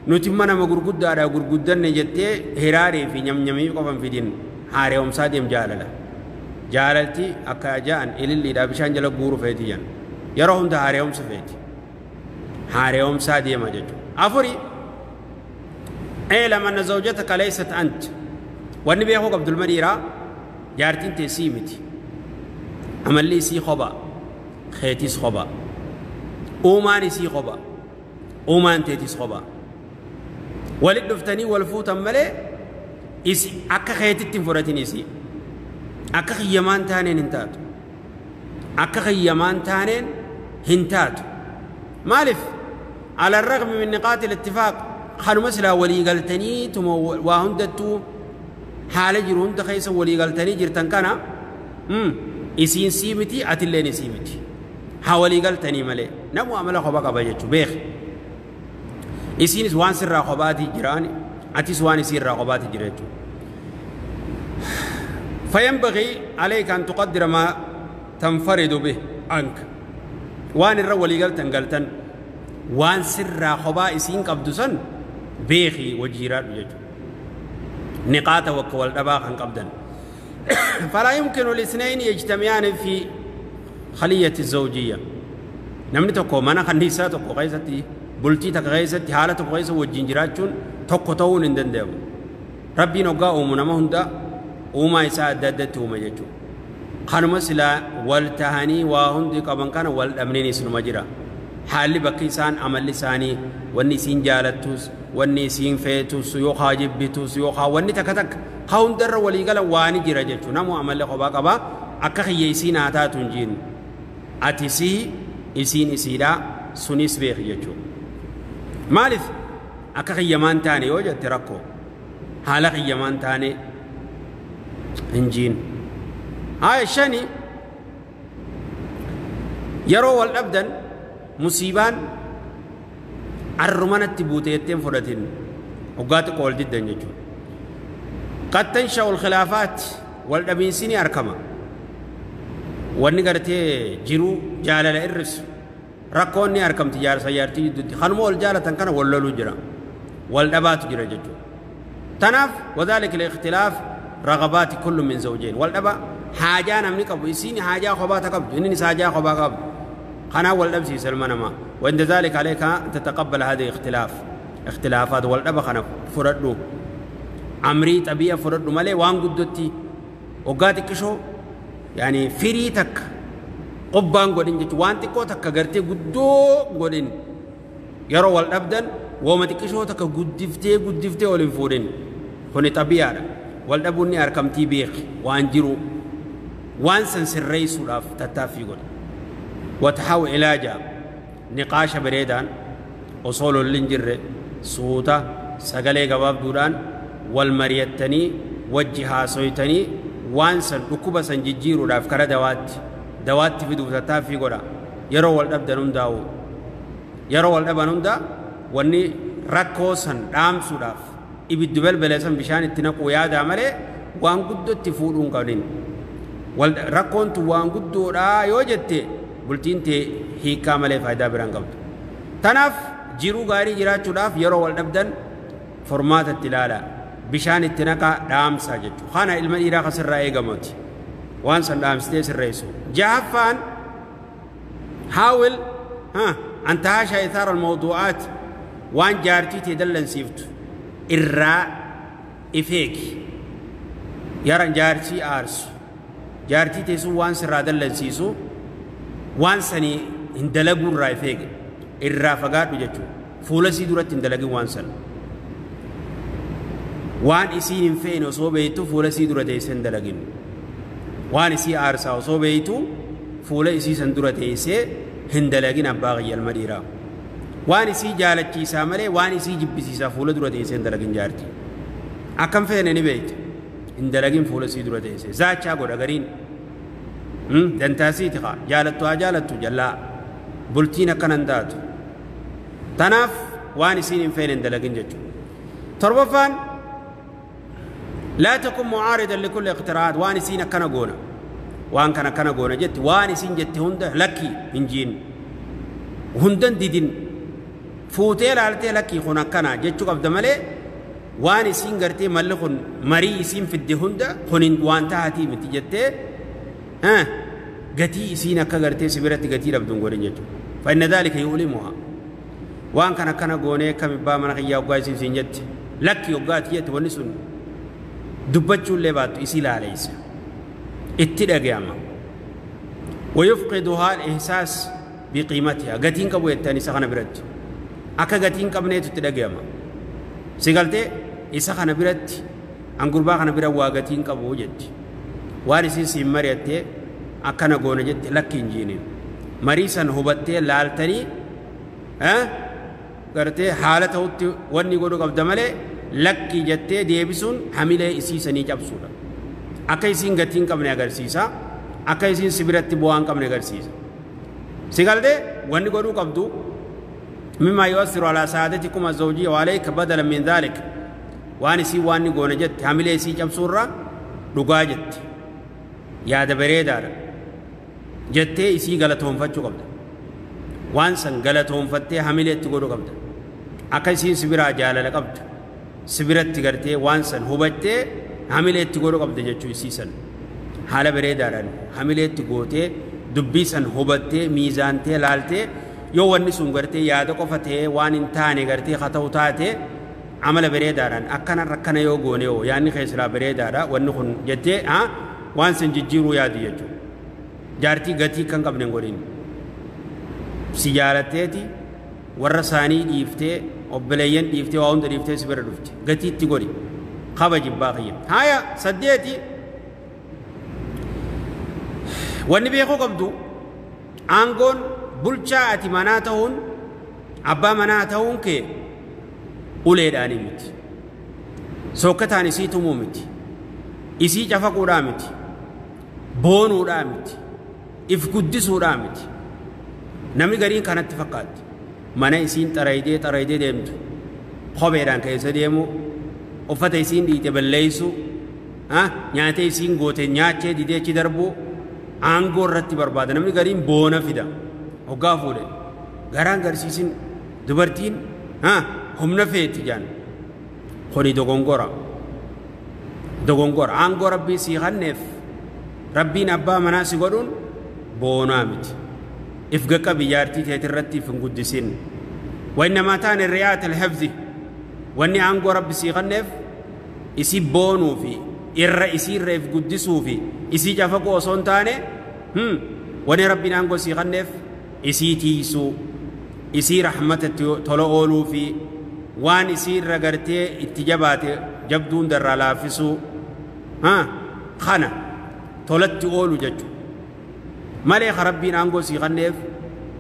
nuti mana gurguddaadha gurguddanne jettee hiraaree fi nyamnyamii qofan fidin haaromsaa deem jaalala. Jaalalti akka ja'an ililliidha bishaan jala guuru feeti jan yeroo hunda haaromsa feeti haaromsaa deema jechuudha. Afuri اعلم أن زوجتك ليست أنت والنبي أخوك عبد المديرة جارتين تسيمتي عمل سي خبا خيتيس خبا أومان سي خبا أومان تيتيس خبا ولد دفتني والفوت أمالي إسي أكا خيتي تنفرتني إسي أكا خيمان تانين هنتاتو أكا خيمان تانين هنتاتو مالف على الرغم من نقاط الاتفاق خانو مثلا ولي قلتني ثم واهندتو حال جرون تخيس ولي قلتني جرتن كان Isiin sii miti atilleen isii miti. Haa walii galtanii malee namu amala kophaa qaba jechuu beek. Isiinis waan sirraa kophaatii jiraan atis waan isiirraa kophaatii jira jechuudha. فينبغي عليك أن تقدر ما تنفرد به عنك. وان الرا ولي قلتن قلتن وان سر خبا إسين قبدسن بيخي وجيران يجو نقاط وكوال دباخ قبدن. فلا يمكن الاثنين يجتمعان في خلية الزوجية. نمني تكو مانا خنيسا تكو غيستي بلتي تك غيستي حالة تكو غيسة وجينجراتشون تكو تون اندن ديو ربي نقا أمنا ما هندا uumaa isaa adda addatti uume jechuudha. Kanuma silaa wal tahanii waa hundi qaban kana wal dhabneen isinuma jira. Haalli bakki isaan amalli isaanii wanni isiin jaalattus wanni isiin feetus yookaan jibbitus yookaan wanni takka takka haa hundarra walii gala waani jira jechuudha. Namu amalli kophaa qaba akka kiyya isiin haa taatu hin jiinu. Ati sii isiin isiidhaa sunis beeki jechuudha. Maaliif akka kiyyamaan taane yoo jette rakkoo haala kiyyamaan taane انجين. هاي الشني يرو والأبدن مصيبان الرمانة تبوتيتين فرتين وقات قول جدا يجو. قد تنشأ الخلافات والأبين سيني أركما والنقرتي جرو جالة الإرس ركوني أركم تجار سيارتي جدتي خنمو الجالة تنكنا ولولو جرا والأبات جرا ججو تناف. وذلك الاختلاف رغبات كل من زوجين والأبا حاجة نمني قبل إسيني حاجة خبات قبل إنني حاجة خبات قبل خنا والأب سي سلمان ما. وعند ذلك عليك أن تتقبل هذه اختلاف اختلافات والأبا خنا فردو عمري طبيعة فردو مالي وان قدتي وقاتك كشو يعني فريتك قبان قدين جت وان تكو تك غرتي قدو قدين يرو والأبدن وما تكشو تك قدفتي قدفتي ولنفورين هني طبيعة والأبوني أركمتي بيخ وأنجرو وانسن سري سلاف تتافي قول وتحاول علاجا نقاش بريدان أصول اللنجر صوتا سقلي قباب دوران والمريتني وجها سويتني وانسن ركوبة سنجيرو لاف كرا دوات دوات في دو تتافي قول يرو والأبدن داو يرو والأبدن دا واني ركوسن رام سلاف ibiddu belbeleessan bishaan itti naquu yaada malee waan guddootti fuudhuun qabnin. Rakkoon tun waan guddoodhaa yoo jette bultiin tee hiikaa malee faayidaa biraan qabdu. Tanaaf jiruu gaarii jiraachuudhaaf yeroo wal dhabdan formaata itti ilaalaa bishaan itti naqaa dhaamsaa jechuudha. Kana ilma dhiiraa kasirraa eegamuuti. Waan san dhaamsitee sirreessu. Jahaffaan haawil an tahaasha ithaara almawduu'aat waan jaartii tee dallansiiftu irraa ifeeki yaran jaartii aarsu jaartii teessu waan sirraa dallansiisu waan sanii hin dalaguu irraa ifeegi irraa fagaadhu jechuudha. Fuula sii duratti hin dalagin waan sana waan isiin hin feene osoo beektu fuula sii dura teessee hin dalagin waan isii aarsaa osoo beektu fuula isii san dura teessee hin dalagin abbaa qayyalma dhiiraa. Waan isii jaalachiisaa malee waan isii jibbisiisaa fuula dura teessee hin dalagin jaarti. Akkam feene ni beekti hin dalagin fuula isii dura teessee zaachaa godha gariin dantaasiiti haa jaalattu haa jaalattu jallaa bultiin akkanan taatu. Tanaaf waan isiin hin feene hin dalagin jechuudha. Torbaffaan laa takun mucaaridan likulli iqtiraat waan isiin akkana goona waan kana akkana goona jetti waan isiin jette hunda lakkii hin jiin hundan didin fuutee laaltee lakkii kun akkana jechuu qabda malee waan isiin gartee malli kun marii isiin fidde hunda kun waan tahatii miti jettee gatii isiin akka gartee si biratti gatii dhabduun godhin jechuudha. فإن ذلك يؤلمها waan kana akkana goonee kam ibbaa mana kiyyaa hoggaa isiin siin jette lakkii hoggaati jette wanni sun dubbachuullee baattu isii laaleessa itti dhagayama. ويفقدها الإحساس بقيمتها gatiin qabu jettan isa kana biratti akka gatiin qabneetu itti dhagayama. Si galtee isa kana biratti an gurbaa kana bira waa gatiin qabu jetti waan isiin siin mari'attee akkana goona jette lakki hin jiiniin marii san hubattee laaltanii gartee haala ta'utti wanni godhu qabda malee lakki jettee deebisuun hamilee isii sanii cabsuudha. Akka isiin gatiin qabne agarsiisa. Akka isiin si biratti bu'aa hin qabne agarsiisa. Si galtee wanni godhuu qabdu مما يؤثر على سعادتكم الزوجية وعليك بدلا من ذلك waan isii waan ni goona jette hamilee isii cabsuurra dhugaa jette yaada bareedaadha jettee isii galatoonfachuu qabda. Waan san galatoonfattee hamilee itti godhuu qabda. Akka isiin si biraa jaalala qabdu si biratti gartee waan san hubattee hamilee itti godhuu qabda jechuu isii san haala bareedaadhaan hamilee itti gootee dubbii san hubattee miizaantee laaltee yoo wanni sun gartee yaada qofa ta'ee waan hin taane gartee haa ta'u taate amala bareedaadhaan akkana rakkana yoo goone yoo yaadni keessaa bareedaadha wanni kun jettee waan san jijjiiruu yaadu jechuudha. Jaartii gatii kan qabne hin godhin. Si jaalatteeti warra isaanii dhiiftee obboleeyyan dhiiftee waa hunda dhiiftee si bira dhufte gatii itti godhi kabaji abbaa kiyya. Haaya saddeeti wanni beekuu qabdu aangoon bulchaa ati manaa ta'uun abbaa manaa ta'uun kee uleedhaanii miti. Sokkataan isii tumuu miti. Isii cafaquudhaa miti. Boonuudhaa miti. If guddisuudhaa miti. Namni gariin kanatti fakkaatti. Mana isiin xaraydee xaraydee deemtu. Kopheedhaan keessa deemu. Uffata isiin dhiite balleessu. Nyaata isiin goote nyaachee didee achi darbu. Aangoo irratti barbaada. Namni gariin boona fida. Hoggaa fuudhe. Garaan garsiisin dubartiin humna feeti jaan. Kuni dogongora. Dogongora. Aangoo rabbii sii kenneef rabbiin abbaa manaa si godhuun boonaa miti. If qaqqabi jaartii teetirratti if hin guddisin. وإنما تان الرعاية الحفظ wanni aangoo rabbi sii kenneef isii boonuu fi irra isii irra if guddisuu fi isii cafaquu osoo hin taane wanni rabbiin aangoo sii kenneef isii tiisuu isii rahmata tola ooluu fi waan isii irra gartee itti jabaate jabduun darraa laaffisuu kana tolatti oolu jechuudha. Malee rabbiin aangoo sii kenneef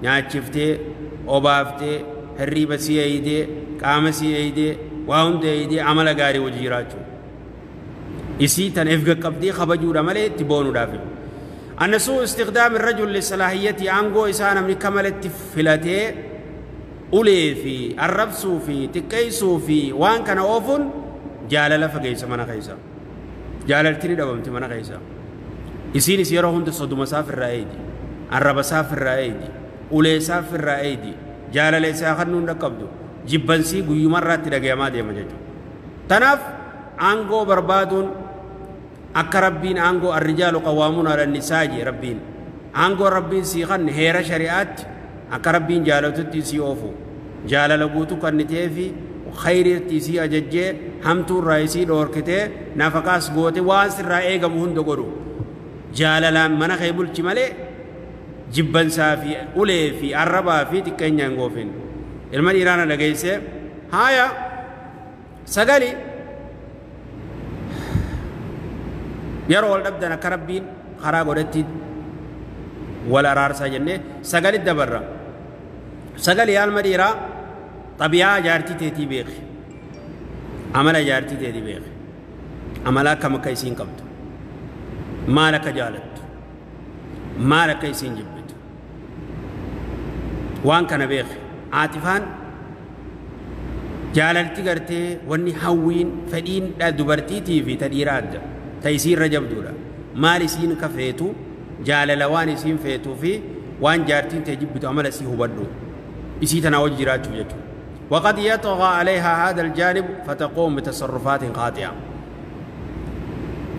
nyaachiftee obaaftee hirriiba sii eeydee qaama sii eeydee waa hunda eeydee amala gaarii wajji jiraachuu. Isii tan if qaqqabdee kabajuudha malee itti boonuudhaaf. أن سوء استخدام الرجل لصلاحيته aangoo isaa namni kamalatti filatee ulee fi arrabsuu fi xiqqeessuu fi waan kana oofuun jaalala fageessa mana keessa. Jaalalti ni dhabamti mana keessa. Isiinis yeroo hunda soduma isaaf irraa eeydi. Arraba isaaf irraa eeydi. Ulee isaaf irraa eeydi. Jaalala isaa kannuu hin dhaqqabdu. Jibbansii guyyumarraatti dhagayamaa deema jechuudha. Tanaaf aangoo barbaaduun akka rabbiin aangoo arrijaalu qawwaamuun ala nisaa jee rabbiin. Aangoo rabbiin sii kanne heera shari'aatti akka rabbiin jaalatutti sii oofu. Jaalala guutuu kannitee fi khayriitti isii ajajjee hamtuu irraa isii dhoorkitee nafaqaas goote waan sirraa eegamu hunda godhu. Jaalalaan mana kee bulchi malee jibbansaa fi ulee fi arrabaa fi xiqqeenya hin goofin. Ilma dhiiraa na dhageesse haaya sagali yeroo wal dhabdan akka rabbiin karaa godhatti wal araarsaa jennee sagali dabarra. Sagali yaa ilma dhiiraa xabiyaa jaartii teetii beeki. Amala jaartii teetii beeki. Amala akkam akka isiin qabdu. Maal akka jaalattu. Maal akka isiin jibbitu. Waan kana beeki. Aatifaan jaalalti gartee wanni hawwiin fedhiin dubartiitii fi ta dhiiraa adda. Ta isii irra jabduudha. Maal isiin ka feetu jaalala waan isiin feetuu fi waan jaartiin tee jibbitu amala isii hubadhu. Isii tanaa wajji jiraachuuf jechuudha. وقد يطغى عليها هذا الجانب فتقوم بتصرفات خاطئة.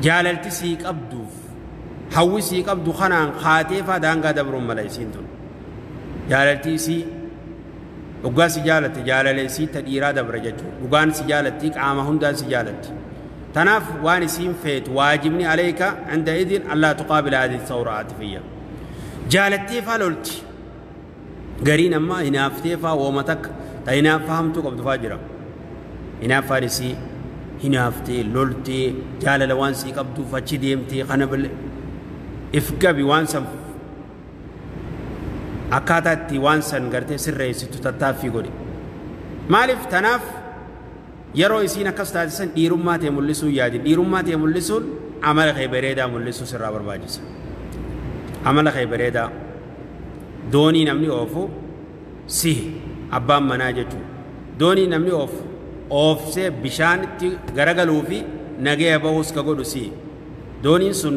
جاللتي سيك أبدوف حوي سيك أبدو خنان خاطئة فدانقا دبرون ملايسين تون. جاللتي سي وقا سجالتي جاللتي سي تديرا دبر ججو وقان سجالتي عام هندان سجالتي تناف وان سين فيت واجبني عليك عندئذ ألا تقابل هذه الثورة العاطفية. جالتي فالولتي قرين أما هنافتي فا ومتك تا فهمتو قبض فاجرة هنا فارسي هنافتي لولتي جالل وانسي قبضو فاتشي ديمتي خنبل افقبي وانسا أكاتاتي وانسا قرتي سرئيسي تتتافي قولي مالف تناف yeroo isiin akkas taasisan dhiirummaa ta'e mul'isuu yaadin. Dhiirummaa ta'e mul'isuun amala kee bareedaa mul'isuu sirraa barbaachisa. Amala kee bareedaa. Doonii namni oofu si abbaan manaa jechuudha. Doonii namni oofu oofsee bishaanitti garagaluu fi nagaya bahus ka godhu si. Dooniin sun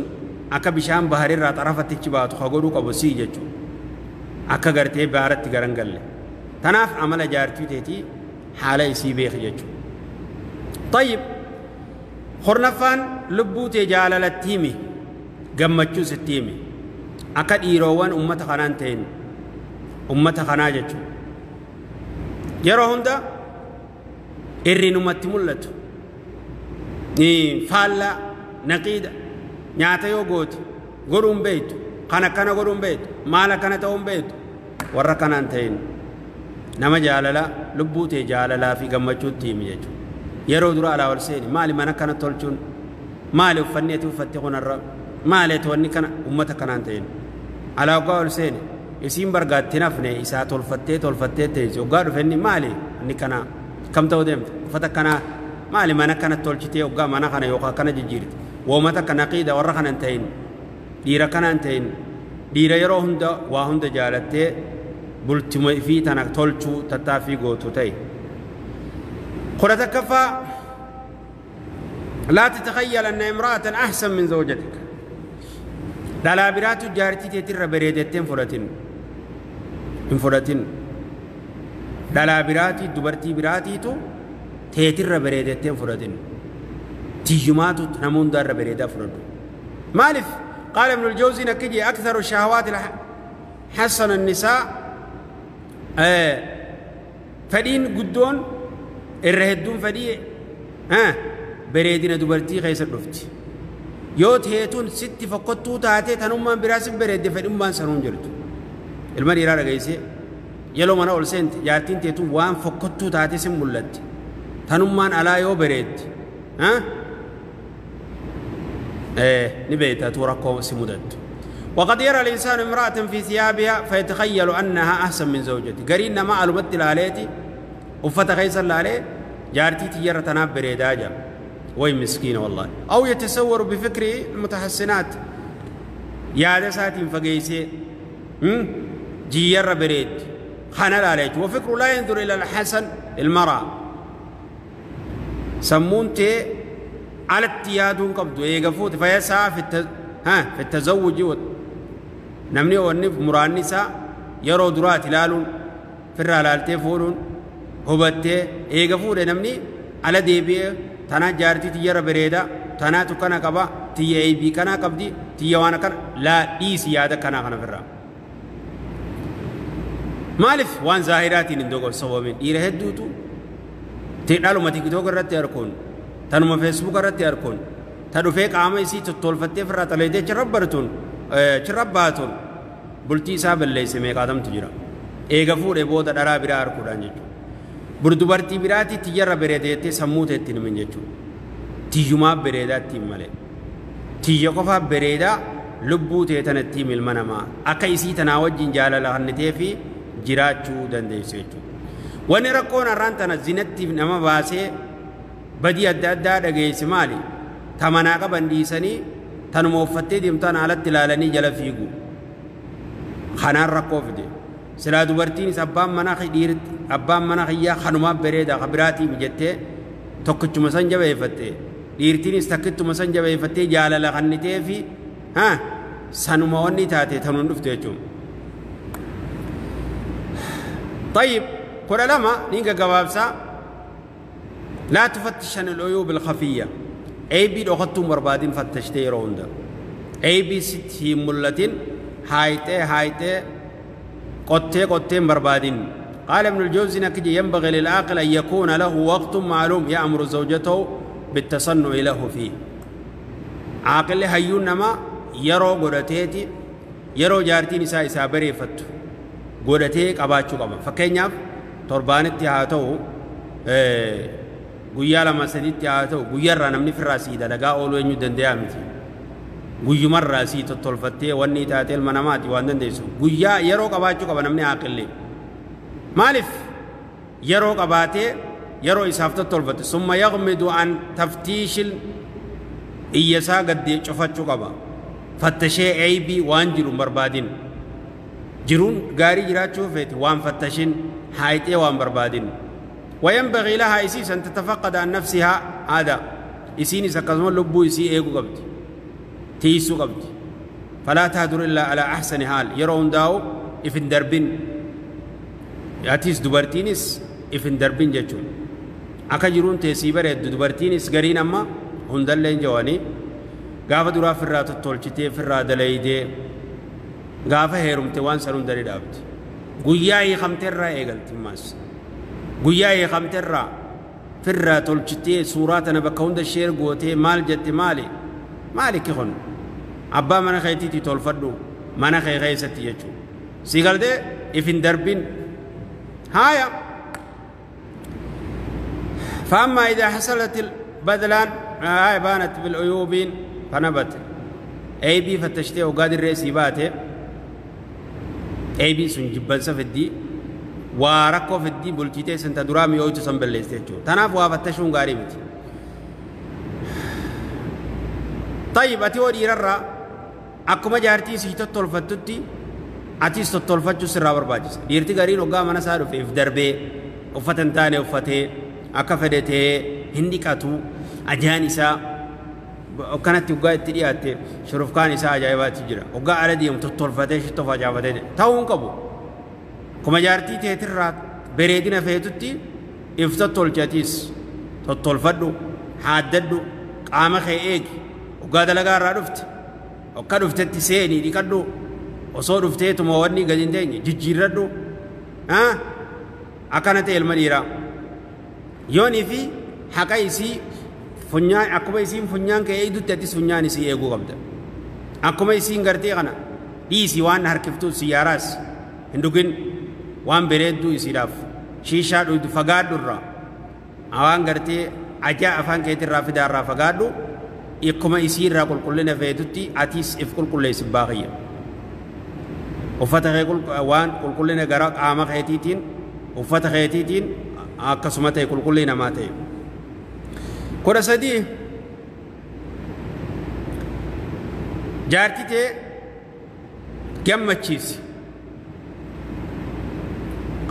akka bishaan baharirraa xarafattichi baatu ka godhuu qabu si jechuudha. Akka gartee baaratti garangalle. Tanaaf amala jaartii teetii haala isii beeki jechuudha. Tayyib hornaffaan lubbuu tee jaalalatti himi gammachuu sitti himi. Akka dhiiroowwan ummata kanaan ta'in ummata kanaa jechuudha. Yeroo hunda irrinumatti mul'atu. Faallaa naqiida nyaata yoo goote godhuun beektu kan akkana godhuun beektu maal akkana ta'uun beektu warra kanaan ta'in nama jaalala lubbuu tee jaalalaa fi gammachuutti himi jechuudha. Yeroo dura alaa ol seeni maali mana kana tolchuun maali uffanni ati uffatte kunarra maali ati wanni kana ummata kanaan ta'in alaa waggaa ol seeni isiin bargaatti nafne isaa tolfattee tolfattee teessi waggaa dhufenni maali inni kana kam ta'uu deemte uffata kanaa maali mana kana tolchitee waggaa mana kana yookaan kana jijjiirte woomata kana qiida warra kanan ta'in dhiira kanaan ta'in dhiira yeroo hunda waa hunda jaalattee bultuma fi tana tolchuu tattaaffii gootu ta'e. قرة كفا لا تتخيل أن امرأة أحسن من زوجتك. لا برات جارتي تتر بريدتين فرتين انفرتين لا براتي دبرتي براتي تو تتر بريدتين فرتين تيجمات نمون دار بريدة فرد. مالف قال ابن الجوزي نكجي أكثر الشهوات حسن النساء فدين قدون الرهدون فدي بريدنا دبرتي خيسر رفتي يوت هيتون ست فقطو تاتي تنومان براسم بريد فدمان سنون جرتو المري را رغيسي يلو منا اول سنت جارتين تيتو وان فقطو تاتي سم ملت تنومان علا يو بريد نبيتا توركو سمدت. وقد يرى الإنسان امرأة في ثيابها فيتخيل أنها أحسن من زوجته. قرينا ما ألمت الآليتي وفتح خيسر لالي جارتي تيرة تناب بريداجا وي مسكينة والله. أو يتصور بفكر المتحسنات يا دساتين فقيسي جيرة بريد خانا لاليت وفكره لا ينظر إلى الحسن المرأة سمونتي على التيادون قبضو يقفوت فيسعى في في التزوج نمني ونف مرانسا يرو درات لالون فرالالتي فولون hubattee eega fuudhe namni ala deebi'ee tanaa jaartii tiyyara bareeda tanaatu kana qaba tiyya eebii kanaa qabdi tiyya waan akkana laa dhiisi yaada kanaa kana firraa. Maaliif waan zaahiraatiin hin dogoggorsamin dhiira hedduutu dhaluma tiktook irratti arkuun tanuma feesbuuk irratti arkuun ta dhufee qaama isii tottolfattee firraa xaleetee cirra baatuun bultii isaa balleesse meeqaatamtu jira. Eega fuudhe booda dharaa biraa arkuudhaan jechuudha. Burdubartii biraatti tiyyarra bareedeettee sammuu teetti himin jechuudha. Tiyyumaa bareedaatti hin malee. Tiyya qofaa bareedaa lubbuu tee tanatti himi ilma namaa akka isii tanaa wajjin jaalala hannitee fi jiraachuu dandeessu jechuudha. Wanni rakkoon har'aan tana zinatti nama baasee badii adda addaa dhageessi maali? Tamanaa qaban dhiisanii tanuma uffattee deemtaan alatti ilaalanii jala fiigu. Kanaan rakkoo fide. Silaa dubartiinis abbaan manaa dhiirti abbaan mana kiyyaa kanumaa bareedaa kabiraatii jettee tokkichuma san jabeeffatte dhiirtiinis takkittuma san jabeeffattee jaalala kannitee fi sanuma wanni taate tanuun dhufte jechuudha. طيب 12 نيجا gabaabsaa لا تفتش عن العيوب الخفية أي بي أخذتم بربادين فتشتي روندا أي بي ست ملتين هايتي هايتي قطة قطة بربادين. قال ابن الجوزي نكجي ينبغي للعاقل أن يكون له وقت معلوم يأمر زوجته بالتصنع له فيه. عاقل هيون ما يرو قدتيتي يرو جارتي نساء سابري فت قدتي قباتشو قبا فكينياف تربانتي هاتو guyyaa lama sadiitti haa ta'u guyyarraa namni firraa sii dalagaa ooluu eenyu danda'a miti. Guyyumarraa sii tottolfattee wanni taatee ilma namaati waan dandeessu. Guyyaa yeroo qabaachuu qaba namni haaqillee. Maaliif yeroo qabaatee yeroo isaaf tottolfatte summa yaqmidu an taftiishil iyyasaa gaddee cufachuu qaba. Fattashee aybii waan jiru barbaadin. Jiruun gaarii jiraachuu feeti waan fattashin haayixee waan barbaadin. وينبغي لها إسيس أن تتفقد عن نفسها هذا إسيني سكزمون لبو إسي إيغو قبدي تيسو قبدي فلا تهدر إلا على أحسن حال يرون داو إفن دربين ياتيس دبرتينيس إفن دربين جتون أكا جرون تيسي بريد دبرتينيس غرين أما هندلين جواني غافة درا فرا تطولشتي فرا دليدي غافة هيرمتي وان سرون دري دابتي غياي خمتر إيغلتي ماس guyyaa hiikamterraa firraa tolchitee suuraa tana bakka hunda sheer gootee maal jette maali maali kun abbaa mana keetiitii tolfadhu mana kee keessatti jechuudha si galtee ifin darbin haaya فأما إذا حصلت البدلان هاي بانت بالعيوب فنبت أي بي فتشتي وقادر رئيسي باته أي بي سنجبن سفدي واركو في الدين بولتيتي سنت درامي يوتو سنبليستيچو تناف وافتشون غاري متي طيب اتي وديررا اكما جارتي سي تتولفتتي اتي تتولفتو سرا برباجس ديرتي غاري نوغا منا سا دفه دربي وفتن تاني وفتي اكا فدتي هنديكاتو اجاني سا وكانت وغا تدياتي شرف كان سا اجايبات جرا وغا على تتولفتي شتوفا جافتي تاون قبو كما جارتي تهترات بريدنا فيتوتي افتتولچاتيس تتولفدو حاددو قام خي ايج وغا دلغا را دفت وكا دفتتي سيني ديكدو وسو دفتيتو موني غدين ججيردو ها اكنت المديرا يوني في حقايسي فنيان اكما يسين فنيان كي ايدو تاتيس فنيان سي ايغو قبدا اكما يسين غرتي غنا ديسي وان هركفتو سياراس هندوغين waan bareedduu isiidhaaf shiishaa dhuydu fagaadhu irraa waan gartee ajaa afaan keetirraa fidaarraa fagaadhu ikkuma isii irraa qulqullina feetutti atiis if qulqulleessi baaqiyya uffata kee waan qulqullina gara qaama keetiitiin uffata keetiitiin akkasuma ta'e qulqullina namaa ta'e 13 jaartii ta'e gammachiisi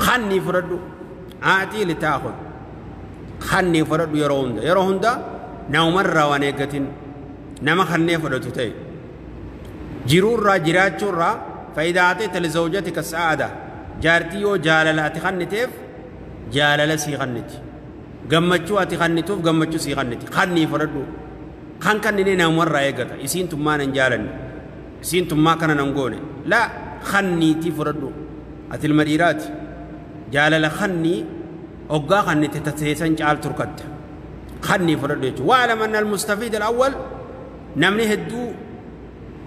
خني فردو آتي لتأخذ خني فردو يروندا يروندا نومر وانيقتين نما خني فردو تي جرور را جراتشور را فإذا أعطيت لزوجتك السعادة جارتيو جالل أتخنتيف جالل سي خنتي قمتشو أتخنتوف قمتشو سي خنتي خني فردو خن كنني نومر رايقتا يسين تما ننجالن يسين تما كان ننقوني لا خني تي فردو أتي المديرات جالل خني أوغا خني تتسيسن جال تركت خني فردو واعلم أن المستفيد الأول نمني هدو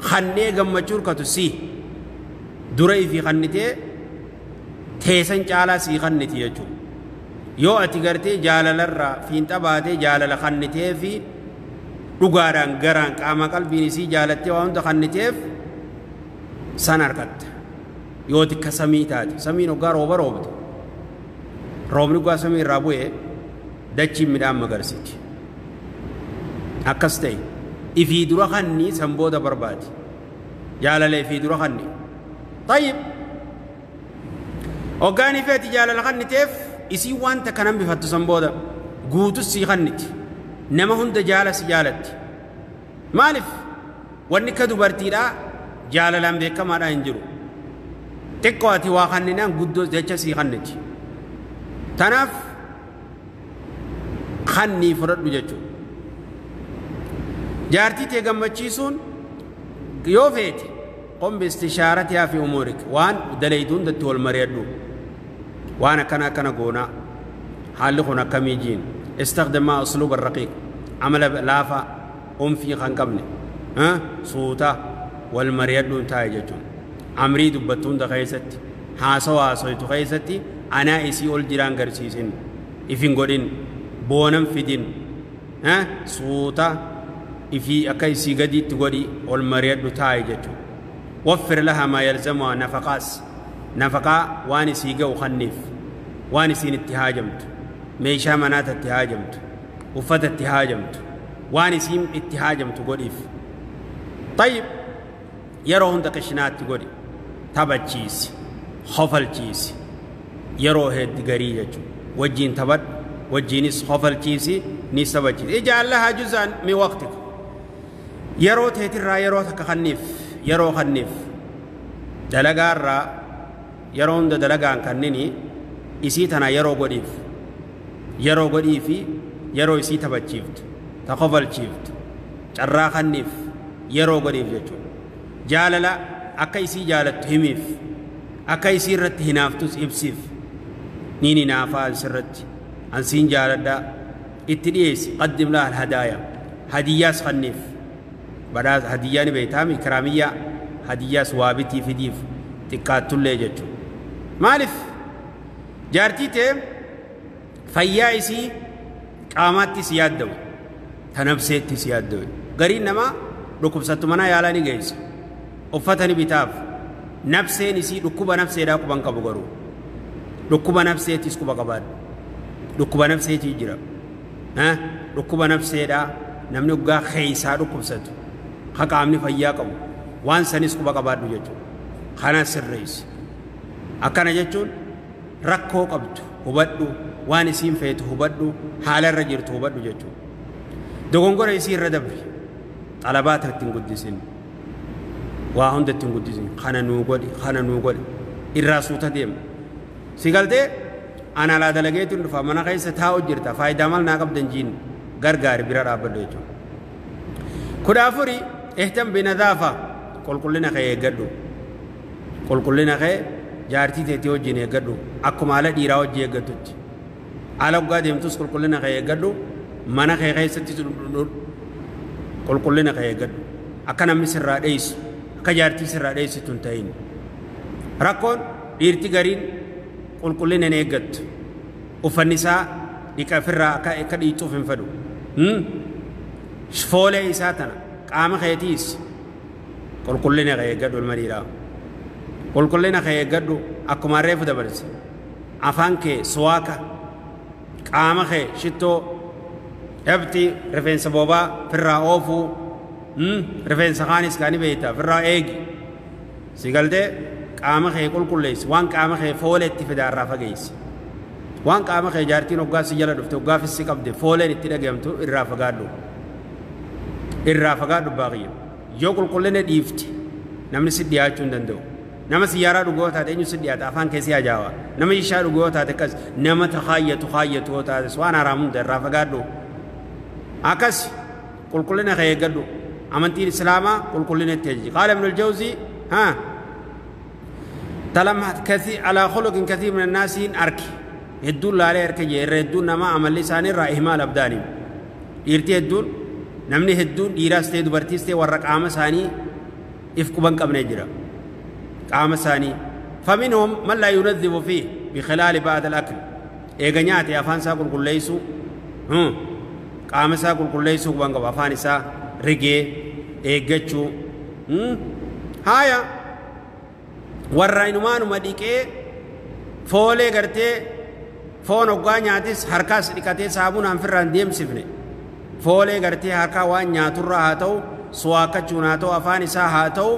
خني غمچور كتسي دري في خنتي تيسن جالا سي خنتي يجو يو أتي غرتي جالل الرا فين تباتي جالل خنتي في دوغاران غران قاما قلبي سي جالتي وانت خنتي سنركت yoo tikka samii taate samiin hoggaa rooba roobte roobni hoggaa samii irraa bu'ee dachiin midhaan magarsiti akkas ta'e ifii dura kanni san booda barbaadi jaalala ifii dura kanni tayyib hoggaan ifeeti jaalala kanniteef isii wanta kanan bifattu san booda guutus sii kanniti nama hunda jaala si jaalatti maaliif wanni ka dubartiidhaa jaalalaan beekamaadhaa hin jiru xiqqoo ati waa kanninaan guddoo jecha sii kanniti tanaaf kannii fudhadhu jechuudha jaartii tee gammachiisuun yoo feete qom biistishaaratihaa fi umuurik waan dalaydu hundatti wal mari'adhu waan akkana akkana goonaa haalli kun akkamii jiin استخدم ما أسلوب الرقيق عمل لافا أم في خنقبني ها صوتا والمريض انتهى جتون عمري دبتون دخيست حاسوا حاسويتو خيستي أنا إسي أول جيران غرسيسين إفين غودين بونم فيدين ها صوتا إفي أكايسي غدي تغدي والمريض انتهى جتون وفر لها ما يلزمها نفقاس نفقا واني سيغا وخنيف واني سين اتهاجمت meeshaa manaata itti haajamtu uffata itti haajamtu waan isiin itti haajamtu godhiif tayyib Yeroo hunda qishinaatti godhi, taphachiisi, hofalchiisi. Yeroo heddi garii jechuudha. Wajjiin taphadhu, wajjiinis hofalchiisi, ni taphachiisi. Ij'al lahaa juz'an min waqtika. Yeroo teetirraa yeroo takka kanniif, yeroo kanniif. Dalagaarraa yeroo hunda dalagaan kannini isii tana yeroo godhiif. Yeroo godhii fi yeroo isii taphachiiftu, ta kofalchiiftu, carraa kanniif yeroo godhiif jechuudha. Jaalala akka isii jaalattu himiif, akka isii irratti hinaaftus ibsiif. Niin hinaafaa ansirratti, ansiin jaaladhaa itti dhiyeessi. Qaddim laha alhadaaya, hadiyyaas kanniif. Badhaasa hadiyyaa ni beektaami, ikraamiyyaa hadiyyaas waa bitii fidiif xiqqaattullee jechuudha. Maaliif jaartii ta'e fayyaa isii qaamaatti si yaaddawe, ta nafseetti si yaaddawe. Gariin namaa dhukkubsattu mana yaalaa ni geessa, uffata ni bitaaf. Nafseen isii dhukkuba nafseedhaa quban qabu, garuu dhukkuba nafseetis quba qabaadhu. Dhukkuba nafseetii jira. Dhukkuba nafseedhaa namni hoggaa keeysaa dhukkubsatu ka qaamni fayyaa qabu waan sanis quba qabaadhu jechuudha. Kana sirreessi. Akkana jechuun rakkoo qabdu hubadhu, waan isiin feetu hubadhu, haala irra jirtu hubadhu jechuudha. Dogongora isii irra dabri. Xalabaata ittiin guddisin. Waa hunda ittiin guddisin. Kana nuu godhi, kana nuu godhi. Irraa suuta deema. Si galtee ana alaa dalageetu dhufa, mana keessa taa'u jirta, faayidaa maal naa qabdan jiin gargaari, bira dhaabbadhu jechuudha. 14, ihtam binadaafa, qulqullina kee eeggadhu. Qulqullina kee jaartii teetii wajjin eeggadhu, akkuma ala dhiiraa wajjin eeggattutti. Ala hoggaa deemtus qulqullina kee eeggadhu, mana kee keessatti qulqullina kee eeggadhu. Akka namni sirraa dheessu, akka jaartii sirraa dheessitu hin ta'in. Rakkoon dhiirti gariin qulqullina hin eeggattu. Uffanni isaa dhiqa ofirraa akka dhiicuuf hin fedhu. Foolee isaa tana qaama keetiis qulqullina kee eeggadhu ilma dhiiraa. Qulqullina kee eeggadhu akkuma reefu dabarse. Afaan kee suwaaka, qaama kee shittoo, dhabxii rifeensa bobaa firraa oofuu, rifeensa kaanis kaani beekta firraa eegi. Si galtee qaama kee qulqulleessi, waan qaama kee foolee itti fidaa irraa fageessi. Waan qaama kee jaartiin hoggaa si jala dhufte, hoggaa fissi qabde fooleen itti dhagahamtu irraa fagaadhu. Irraa fagaadhu baaqiyya. Yoo qulqullina dhiifte namni si dhiyaachuu hin danda'u. Nama siyyaaraa dhugoo taate eenyu si dhiyaata, afaan keessi ajaawa. Nama shishaa dhugoo taate akkas, nama takaayyatu kaayyatu yoo taates waan haraam hunda irraa fagaadhu. Akkas qulqullina kee eeggadhu. Amantiin Islaamaa qulqullina itti ajaji. Qaala Ibn al-Jawzi haa talamhat kathir ala khuluqin kathir min annaasiin arke. Hedduun laalee harka jee irra hedduun namaa amalli isaanii irraa ihmaal abdaaniin. Dhiirti hedduun, namni hedduun dhiiraas ta'e dubartiis ta'e warra qaama isaanii if quban qabne jira. Qaama isaanii. Faminhum man laa yunadhifu fiih bikhilaali ba'da al-akl. Eega nyaate afaan isaa qulqulleessuu, qaama isaa qulqulleessuu quban qabu, afaan isaa rigee eeggachuu. Haaya warra inumaanuma dhiqee foolee gartee foon hoggaa nyaatis harkaas dhiqatee saabunaan firraan deemsifne. Foolee gartee harkaa waan nyaaturraa haa ta'u, suwaakkachuun haa ta'u, afaan isaa haa ta'u,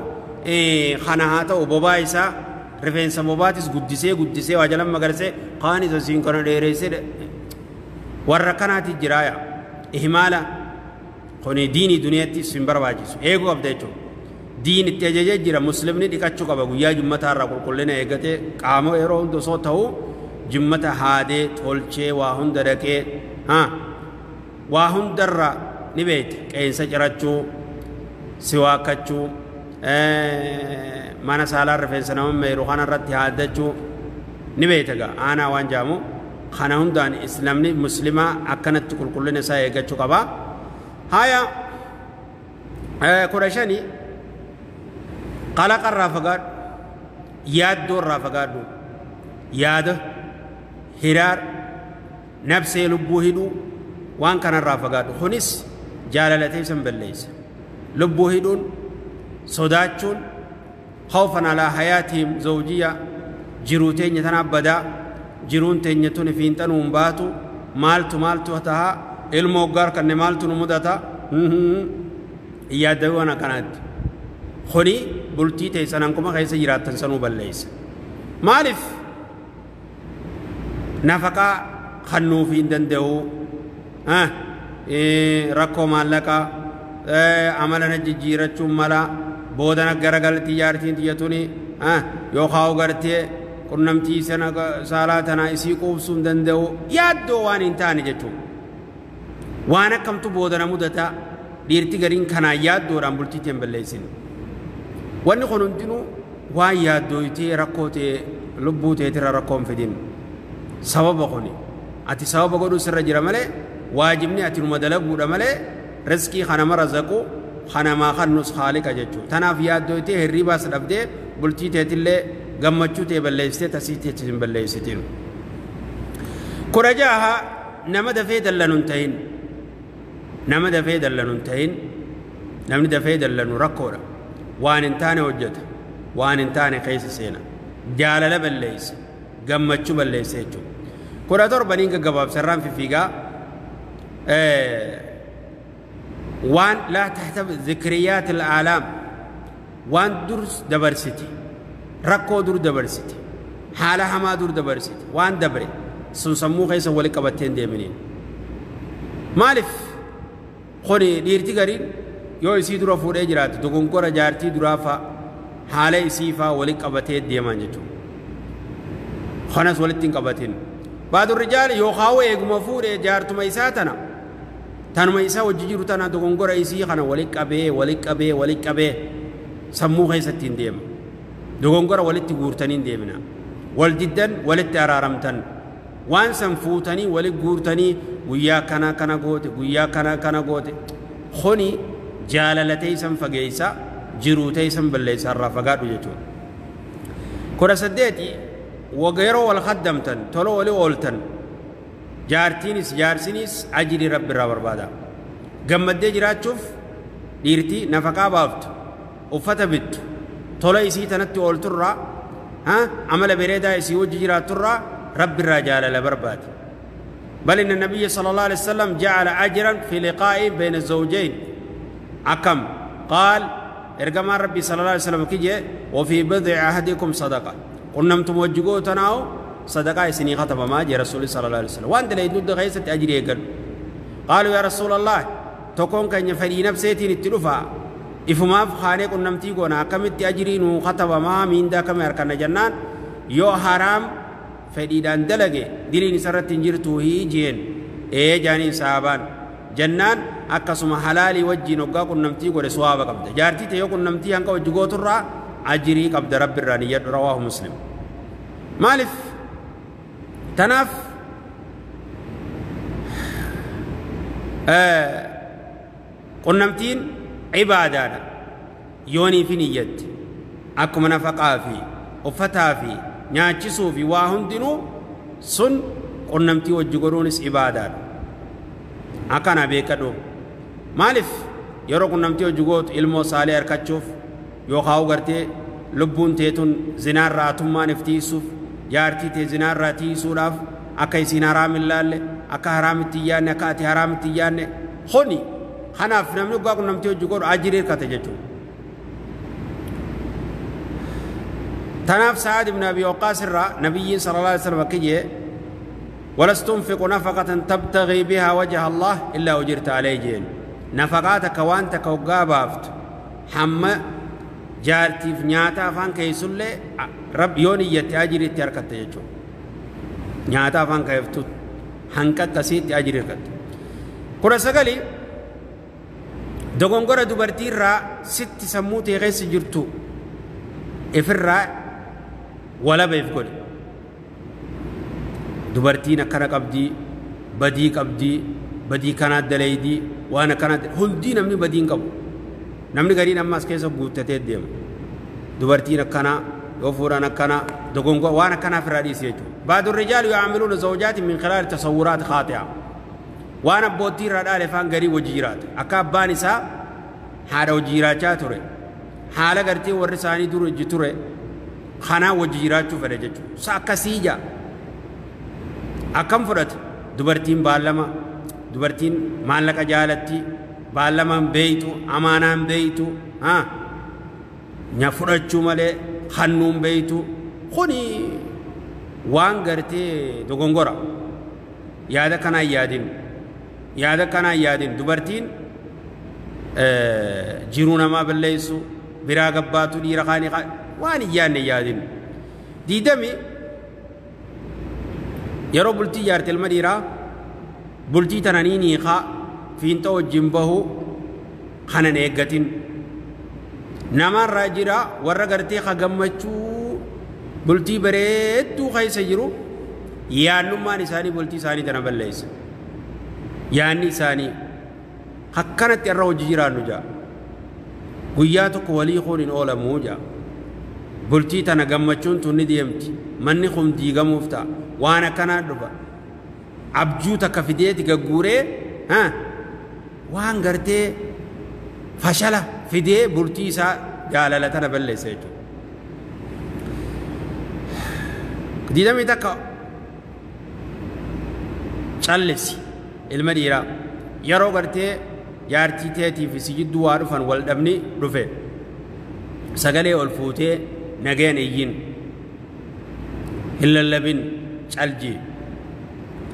kana haa ta'u, bobaa isaa rifeensa bobaatis guddisee guddisee waa jalan magarsee kaan isa siin kana dheereessee warra kanaati jiraaya. Ihmaala kuni diinii duniyaattis hin barbaachisu, eeguu qabda jechuudha. Diin itti ajajee jira, muslimni dhiqachuu qaba guyyaa jummataa irraa qulqullina eeggatee qaama yeroo hunda osoo ta'u jummata haadee tolchee waa hunda dhaqee waa hundarra ni beekte, qeensa cirachuu, siwaakkachuu, mana saalaa rifeensa nama meeru kana irratti haaddachuu ni beekte gaa aanaa waan jaamu kana hundaan namni muslimaa akkanatti qulqullina isaa eeggachuu qaba. Haya 15, qalaqa irraa fagaadhu, yaaddoo irraa fagaadhu, yaada hiraar nafsee lubbuu hidhuu waan kanarraa fagaadhu. Kunis jaalala teessan balleessa. Lubbuu hidhuun, sodaachuun, khawfan alaa hayaatihim zawjiyya, jiruu teenya tanaaf badaa, jiruun teenya tuni fiinxanuu hin baatu, maaltu maaltu taha, ilmoo hoggaa harkanne maaltu nu mudata, yaaddawwan akkanaatti. Kuni bultii teessan hankuma keessa jiraattan sanuu balleessa. Maaliif nafaqaa kennuufii hin danda'u, rakkoo maallaqaa, amala na jijjiirachuun mala, booda na garagalti jaartiin tiyyatuni, yookaan gartee qunnamtii sana saalaa tanaa isii quubsuu hin danda'u, yaaddoo waan hin taane jechuudha. Waan akkamtu booda na mudata dhiirti gariin kanaan yaaddoodhaan bultii ta'e hin balleessin. Wanni kun hundinuu waan yaaddooyitee rakkoo ta'e lubbuu ta'eetirra rakkoo hin fidin. Sababa kuni ati sababa godhuu sirra jira malee waajibni ati numa dalaguudha malee riskii kanama razaqu kanamaa kannus haaliqa jechuudha. Tanaaf yaaddooyitee hirriibaas dhabdee bultii teetillee gammachuu ta'e balleessitee tasii teetis hin balleessitin. 16 nama dafee dallanu hin ta'in. Nama dafee dallanu hin ta'in. Namni dafee dallanu rakkoodha. Waan hin taane hojjeta. Waan hin taane keessa seena. Jaalala balleessa. Gammachuu balleessa jechuudha. 17 niin gaggabaabsarraan fiffiigaa waan laa taxtab zikriyaat al-aalaam waan dur dabarsiti, rakkoo dur dabarsiti, haala hamaa dur dabarsiti, waan dabre sun sammuu keessa wali qabattee hin deeminiin. Maaliif kuni dhiirti gariin yoo isii dura fuudhee jiraate dogongora jaartii duraa fa'a haala isii fa'a wali qabatee deeman jechuudha. Kanas walitti hin qabatin. Baadu rijaali yookaan eeguma fuudhee jaartuma isaa tana tanuma isaa wajji jiru tana dogongora isii kana wali qabee wali qabee wali qabee sammuu keessatti hin deema. Dogongora walitti guurtanii hin deemina. Wal diddan walitti araaramtan. Waan san fuutanii wali guurtanii guyyaa kana kana goote guyyaa kana kana goote. Kuni jaalala teessan fageessa jiruu teessan balleessa irraa fagaadhu jechuudha. 18 yeroo wal khaddamtan tola wali ooltan jaartiinis jaarsinis ajrii rabbi irraa barbaada. Gammaddee jiraachuuf dhiirtii nafaqaa baaftu, uffata bittu, tola isii tanatti oolturraa, amala bareedaa isii wajji jiraatturraa rabbi irraa jaalala barbaade. بل إن النبي صلى الله عليه وسلم جعل أجرا في لقاء بين الزوجين. أكم قال إرجما ربي صلى الله عليه وسلم كجي وفي بضع أحدكم صدقة. قلنا موجقو تناو صدقة سني خطب ما جي رسول صلى الله عليه وسلم. وأنت لا يدود غيسة أجري قال. قالوا يا رسول الله تكون كان يفري نفسيتي التلفا إفما فخاني قلنا متيقونا كم تأجرين وخطب ما من دا كم يركن جنان يو حرام فديدان دلقي دلين سرت جرتو هي جين إيه جانين صحابان جنان أكسم حلالي وجي نقا قلنا متيقو رسوابا قبضة جارتي تيو قلنا متي هنكا وجقو ترى أجري قبض رب الرانية. رواه مسلم. مالف تناف قلنمتين عبادة يوني في نيت أكم نفقا في وفتا في نياتشسو في واهن دينو سن قلنمتي وجقرونس عبادة أكنا بيكدو. مالف يرو قلنمتي وجقوت علمو صالح أركتشوف يوخاو غرتي لبون تيتون زنار راتمان افتيسوف jaartii tee zinaarraa tiisuudhaaf akka isiin haraam hin laalle akka haraam itti hin yaadne akka ati haraam itti hin yaadne kuni kanaaf namni dhugaa qunnamtii hojii godhu ajirii hirkate jechuudha. Tanaaf Sa'ad ibn Abi Waqqaas irraa nabiyyiin sallallahu alaihi wasallam akka jedhe ولست تنفق نفقة تبتغي بها وجه الله إلا أجرت عليه جين. نفقاتك وأنت كوغابافت حما jaartiif nyaata afaan keessullee rab yoo niyyatte ajiriitti harkatte jechuudha. Nyaata afaan keessattu hanqa akkasiitti ajirii harkatte. 19 dogongora dubartiirraa sitti sammuu ta'e keessa jirtu ifirraa walaba if godhe. Dubartiin akkana qabdii, badii qabdii, badii kanaa dalaydii, waan akkanaa hundii namni badii hin qabu. Namni gariin ammas keessa guuttatee deema. Dubartiin akkanaa yoo fuudhan akkanaa dogongora waan akkanaa ofirraa dhiisi jechuudha. Baadu rijaal yu'aamiluuna zawjaati min khilaali tasawwuraat khaati'a. Waan abbootii irraa dhaale faan garii wajji jiraata. Akka abbaan isaa haadha wajji jiraachaa ture. Haala gartee warri isaanii dur wajji ture kanaa wajji jiraachuu fedha jechuudha. Sa akkasii jaa. Akkam fudhate dubartiin baallama, dubartiin maallaqa jaalatti, baallama hin beeytu, amaanaa hin beeytu. Nya fudhachuu malee hannuun beeytu kuni waan gartee dogongora. Yaada kanaan yaadin, yaada kanaan yaadin. Dubartiin jiruu namaa balleessu biraa gabbaatu dhiira kaanii waan hin yaadne yaadin. 20 yeroo bultii ijaarte ilma dhiiraa bultii tana ni niiqaa fiinxa wajjin bahu kanan eeggatin. Namarraa jira warra gartee ka gammachuu bultii bareedduu keessa jiru yaannummaan isaanii bultii isaanii tana balleessa. Yaanni isaanii akkanatti irra hojii jiraannu jaa. Guyyaa tokko walii kun hin oolamuu jaa. Bultii tana gammachuun tun ni deemti. Manni kun diigamuuf ta'a. Waan akkanaa dhufa. Abjuu takka fideeti gagguuree waan gartee fashala fidee bultii isaa jaalala tana balleessa jechuudha. 21 callisi ilma dhiiraa yeroo gartee jaartii teetii fi si jidduu waa dhufan wal dhabni dhufe sagalee ol fuutee nageen iyyin hin lallabin caljii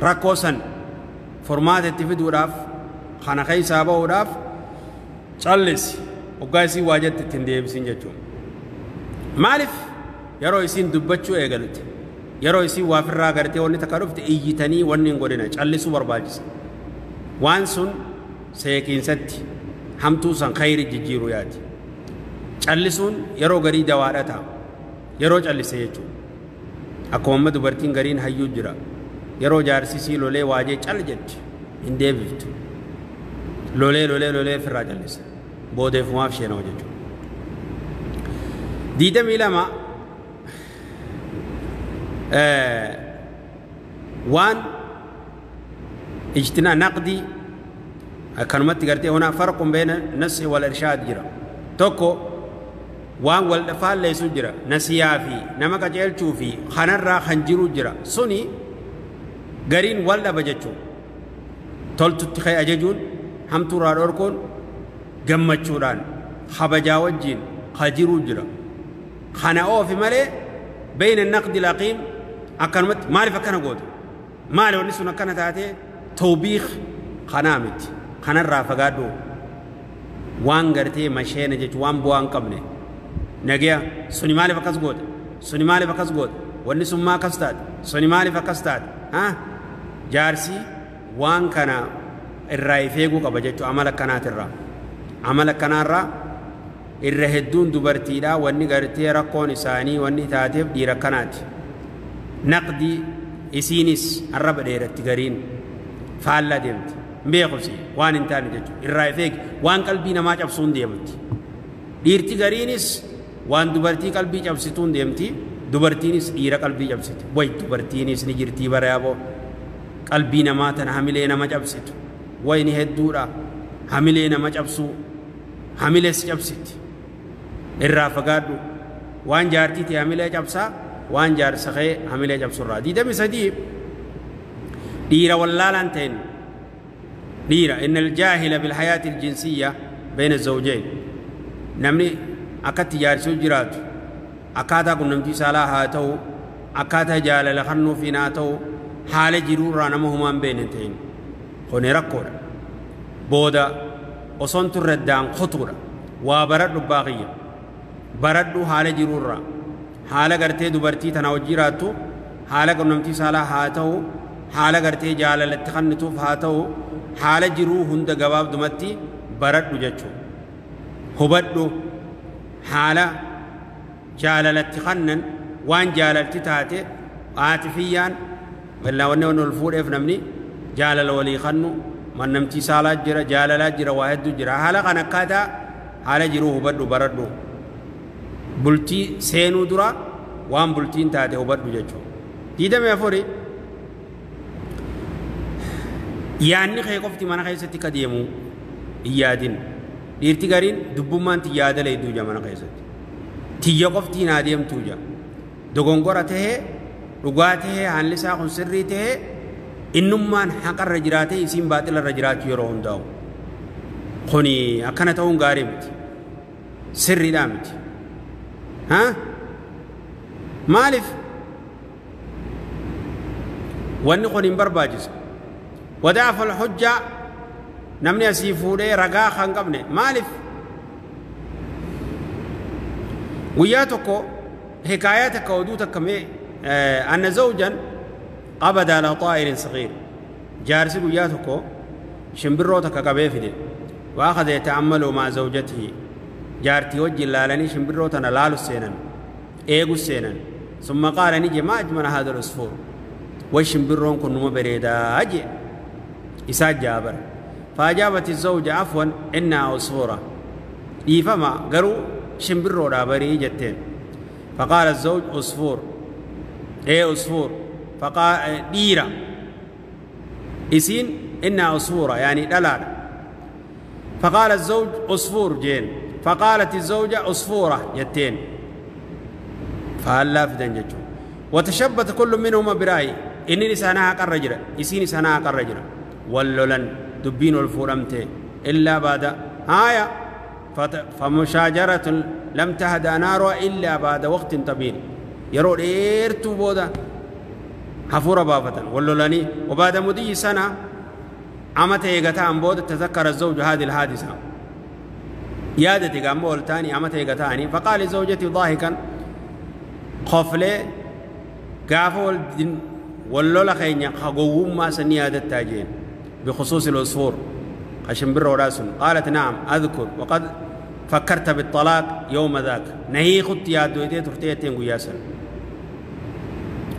rakkoo san furmaata itti fiduudhaaf kana keessaa bahuudhaaf callisi hoggaa isii waa jette ittiin deebisin jechuudha. Maaliif yeroo isiin dubbachuu eegalte yeroo isiin waa ofirraa gartee wanni takka dhufte iyyitanii wanni hin godhina callisuu barbaachisa. Waan sun seeqiinsatti hamtuu san khayri jijjiiruu yaati. Callisuun yeroo garii dawaadha ta'a. Yeroo callise jechuudha. Akkuma amma dubartiin gariin hayyuu jira. Yeroo jaarsisii lolee waajee cal jetti hin deebiftu. Lolee lolee lolee ofirraa callisa. Boodeefumaaf sheenoo jechuudha. 22 waan ijtinaa naqdii akkanumatti gartee hunaa farqun beena nasi wal irshaad jira. Tokko waan wal faalleessu jira nasiyaa fi nama qajeelchuu fi kanarraa kan jiru jira. Suni gariin wal dhaba jechuudha. Toltutti ka'e ajajuun hamtuurraa dhorkuun gammachuudhaan kabajaa wajjiin ka jiru jira. Kana oofi malee beeyna naqdi laqiim akkanumatti maaliif akkana goote maali wanni sun akkana taatee tawbiik kanaa miti. Kanarraa fagaadhu waan gartee masheena jechuun waan bu'aa hin qabne nagaya suni maaliif akkas goote suni maaliif akkas goote wanni sun maa akkas taate suni maaliif akkas taate jaarsi waan kana irraa ifeeguu qaba jechuun amala akkanaatirraa amala akkanaarraa irra hedduun dubartiidhaa wanni gartee rakkoon isaanii wanni taateef dhiira akkanaati. Naqdii isiinis arraba dheeratti gariin faallaa deemti. Beekusi waan hin taane jechuudha. Irraa ifeegi waan qalbii namaa cabsuun deemti. Dhiirti gariinis waan dubartii qalbii cabsituun deemti. Dubartiinis dhiira qalbii cabsiti. Way dubartiinis ni jirtii bara yaaboo. Qalbii namaa tana hamilee nama cabsitu. Way ni hedduudha. Hamilee nama cabsuu. Hamilees cabsiti. Irraa fagaadhu. Waan jaartii ta'e hamilee cabsaa waan jaarsa ka'e hamilee cabsurraa. 23 dhiira wallaalaan ta'in dhiira inna aljaahila bilhayaati aljinsiyya bayna zawjayn namni akkatti jaarsuu jiraatu akkaataa qunnamtii saalaa haa ta'u akkaataa jaalala kennuufiin haa ta'u haala jiruurraa nama humaan beekne ta'in kuni rakkoodha. Booda osoon turre addaan kutuudha. Waa baradhu baaqiyya baradhu haala jiruurraa haala gartee dubartii tana hojii jiraattu haala qunnamtii saalaa haa ta'u haala gartee jaalalatti kennituuf haa ta'u haala jiruu hunda gabaabdumatti baradhu jechuudha. Hubadhu haala jaalalatti kennan waan jaalalti taate aatifiyyaan wanni ol fuudheef namni jaalala walii kennu mannamtii saalaa jira jaalalaa jira waa hedduu jira haala kan akkaataa haala jiruu hubadhu baradhu. Bultii seenuu dura waan bultiin taate hubadhu jechuudha. 24 yaanni kee qofti mana keessatti ka deemu hin yaadin. Dhiirti gariin dubbummaan tiyya yaada leedduu jira mana keessatti. Tiyya qofti naa deemtuu jira. Dogongora tahee dhugaa tahee haalli isaa kun sirrii tahee innummaan haqarra jiraatee isiin baaxilarra jiraachuu yeroo hundaa'u. Kuni akkana ta'uun gaarii miti. Sirriidhaa miti. Haa maaliif wanni kun hin barbaachisu? Wadaafa alhujjaa namni asii fuudhee ragaa kan qabne maaliif? Guyyaa tokko hikaayaa takka oduu takka mee anna zawjan qabada ala xaa'irin sagiir jaarsi guyyaa tokko shimbirroo takka qabee fide وأخذ يتأمل مع زوجته جارتي وجه لالني شمبرو تنا لالو سينن ايغو سينن ثم قال نجي ما أجمل هذا العصفور وشمبرون كن بريدا أجي إسا جابر فأجابت الزوجة عفوا إنها عصفورة إيفما قالوا شمبرو رابري جتين فقال الزوج عصفور إيه عصفور فقال ديرة إسين إنها عصفورة يعني دلالة فقال الزوج عصفور جين فقالت الزوجة عصفورة جتين فهلا فدن جتو وتشبت كل منهما برأي إني لسانها قرجرة إسيني سانها قرجرة ولولن دبين الفورمتي إلا بعد هايا فمشاجرة لم تهدأ نارها إلا بعد وقت طويل يرو إيرتو بودا حفورة بافة ولولني وبعد مضي سنة عمت إيغتا أنبود تذكر الزوج هذه الحادثة يادتي قام بولتاني عمت إيغتاني فقال لزوجتي ضاحكا قفلي قافول ولولا خينيا خقوم ما سني هذا التاجين بخصوص العصفور خشم بر راسن قالت نعم أذكر وقد فكرت بالطلاق يوم ذاك نهي خط يا دويتي ترتيتين قياسا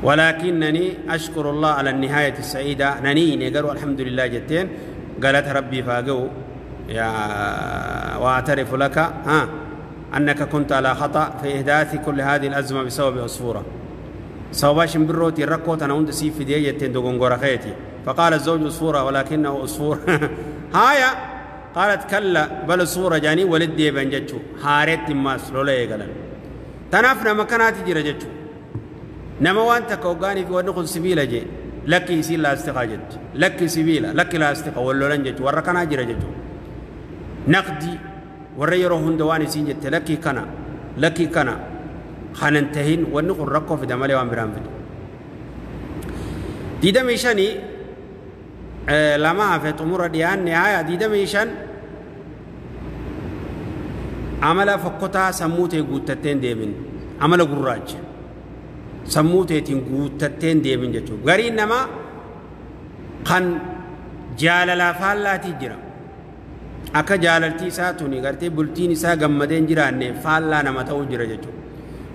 ولكنني أشكر الله على النهاية السعيدة نني نقروا الحمد لله جتين قالت ربي فاقو يا وأعترف لك ها أنك كنت على خطأ في إحداث كل هذه الأزمة بسبب عصفورة سوباش بروتي ركوت أنا وند سيف دي جتين دوغونغورا خيتي فقال الزوج عصفورة ولكنه عصفور هايا قالت كلا بل صورة جاني ولد دي بنجتشو هاريت ماس لولا يقلن تنافنا مكاناتي جرجتشو نما وانت كوغاني في ونقل سبيلة جي لك يسير لا استقا جت لك سبيلة لك لا استقا ولولن جت وركنا جرجتشو نقدي وريرو هندواني سين جت لك كنا لك كنا خاننتهين ونقل ركو في دمالي وان برام في ديدا ميشاني لما في تمر ديان نهاية ديدا ميشان عمل فقطع سموتي قوتتين ديمن عمل قراج سموتي تين قوتتين ديمن جتو غرين نما خان جاللا فالا تجرا أكا جاللتي ساتوني غرتي بلتيني سا غمدين جراني فالا نما تاو جرا جتو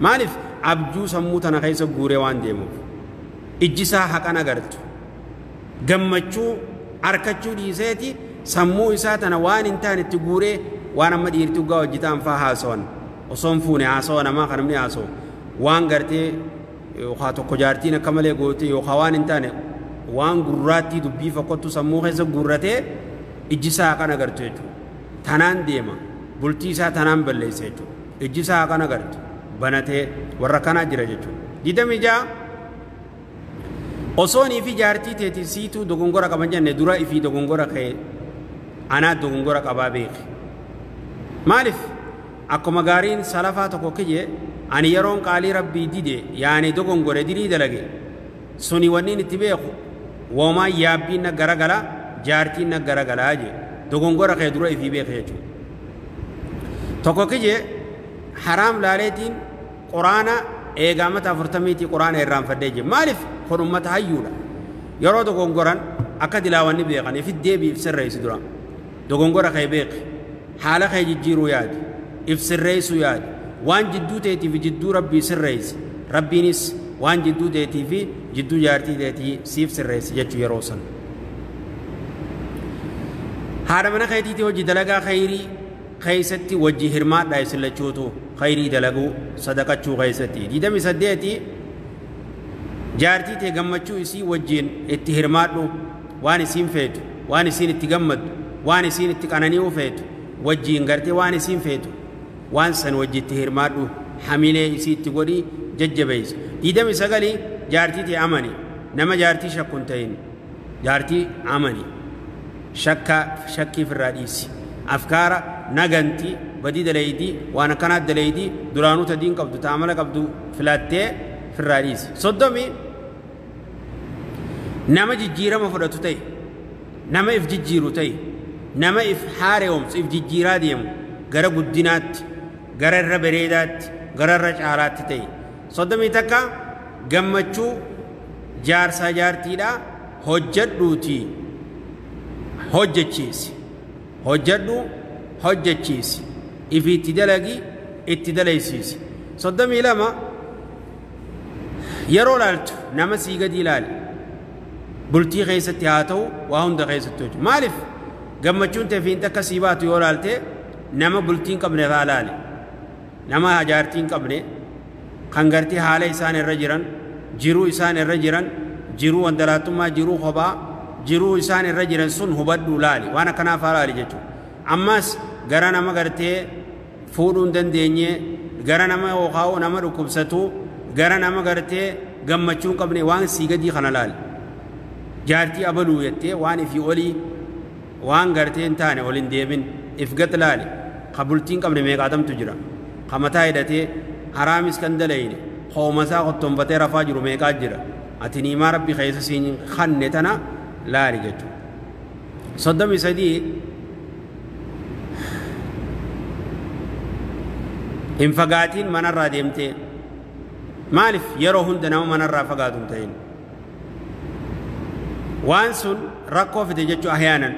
مالف أبجو سموتنا خيسا غوري وان ديمو إجسا حقنا غرتو gammachuu arkachuu dhiiseeti sammuu isaa tana waan hin taane itti guuree waan amma dhiirti dhugaa hojjetaan faa haasawan osoo hin fuune haasawa namaa kan namni haasawu waan gartee yookaan tokko jaartiin akka malee goote yookaan waan hin taane waan gurraattii dubbii fakkottu sammuu keessa guurratee ijji isaa kan agartu jechuudha. Tanaan deema bultii isaa tanaan balleessa jechuudha. Ijji isaa kan agartu banatee warra kanaa jira jechuudha. 26 osoonii fi jaartii teetii siituu dogongora qaban jenne dura ifii dogongora ka'e anaa dogongora qabaa beeke. Maaliif akkuma gaariin salafaa tokko kiyye ani yeroon qaalii rabbii dide yaani dogongore dilii dalage suni wanniin itti beeku woomaan yaabbiin na garagala jaartiin na garagalaa jee dogongora ka'e dura ifii beeke jechuudha. Tokko kiyye haraam laaleetiin quraana eegaamata 40 quraana irraanfadhee jee maaliif kun ummata hayyuudha yeroo dogongoran akka dilaawanni beekan ifit deebii if sirreessi dura dogongora kee beeki haala kee jijjiiruu yaadi if sirreessuu yaadi waan jidduu teetii fi jidduu rabbii sirreessi rabbiinis waan jidduu teetii fi jidduu jaartii teetii siif sirreessi jechuu yeroo san haadha mana keetiitii hojii dalagaa khayrii keeysatti wajji hirmaadhaa isin lachuutu khayrii dalaguu sadaqachuu keeysatti 28 jaartii tee gammachuu isii wajjiin itti hirmaadhu waan isiin feetu waan isiin itti gammaddu waan isiin itti qanani'uu feetu wajjiin gartee waan isiin feetu waan san wajji itti hirmaadhu hamilee isii itti godhii jajjabeessi 29 jaartii tee amani nama jaartii shakku hin ta'in jaartii amani shakka shakkii firraa dhiisi afkaara naganti Badii daleeydii waan akkanaa daleeydii duraanuu tadiin qabdu taamala qabdu filattee firraa dhiisi. 30 nama jijjiirama fudhatu ta'e, nama if jijjiiru ta'e, nama if haareomsu if jijjiiraa deemu gara guddinaatti, gara irra bareedaatti, gara irra caalaatti ta'e. 31 gammachuu jaarsaa jaartiidha hojjedhuuti hojjechiisi, hojjedhu hojjechiisi, ifi itti dalagi itti dalaysiisi. 32 yeroo laaltu nama sii gadi ilaali, bultii keessatti haa ta'u waa hunda keessatti hojjetu. Maaliif gammachuun teefiin takka sii baatu yoo laalte nama bultii hin qabne faa laali, nama jaartii hin qabne kan gartee haala isaan irra jiran, jiruu isaan irra jiran, jiruu wandalaattummaa, jiruu kophaa, jiruu isaan irra jiran sun hubadhu laali, waan akkanaa faa laali jechuudha. Ammas gara nama gartee fuudhuu hin dandeenye, gara nama yookaan nama dhukkubsatu, gara nama gartee gammachuu hin qabne waan sii gadii kana laali. Jaartii abaluu jettee waan ifii olii waan gartee hin taane ol hin deemin if gad laali. Ka bultii hin qabne meeqaatamtu jira, ka mataa hidhatee haraamis kan dalayne hoomasaa qottonfatee rafaa jiru meeqaa jira. Ati niimaa rabbi keessa siin kanne tana laali jechuudha. 33 hin fagaatiin manarraa deemtee. Maaliif yeroo hunda nama manarraa fagaatu hin ta'in? Waan sun rakkoo fide jechuu ahyaanan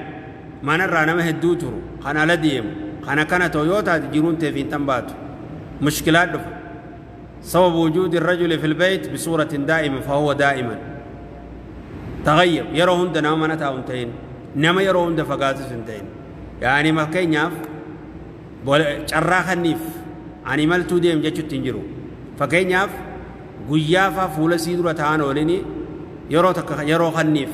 manarraa nama hedduu turu kan ala deemu kan akkana ta'u yoo taate jiruun teef hin baatu mushkilaa dhufa. سبب وجود الرجل في البيت بصورة دائمة فهو دائما تغيب، يرو هند نما نتا انتين، نما يرو هند فقاتس انتين. يعني ما كينياف carraa kanniif ani maltuu deem jechuutti hin jiru. Fakkeenyaaf guyyaafaa fuula sii dura ta'an oolini yeroo takka yeroo kanniif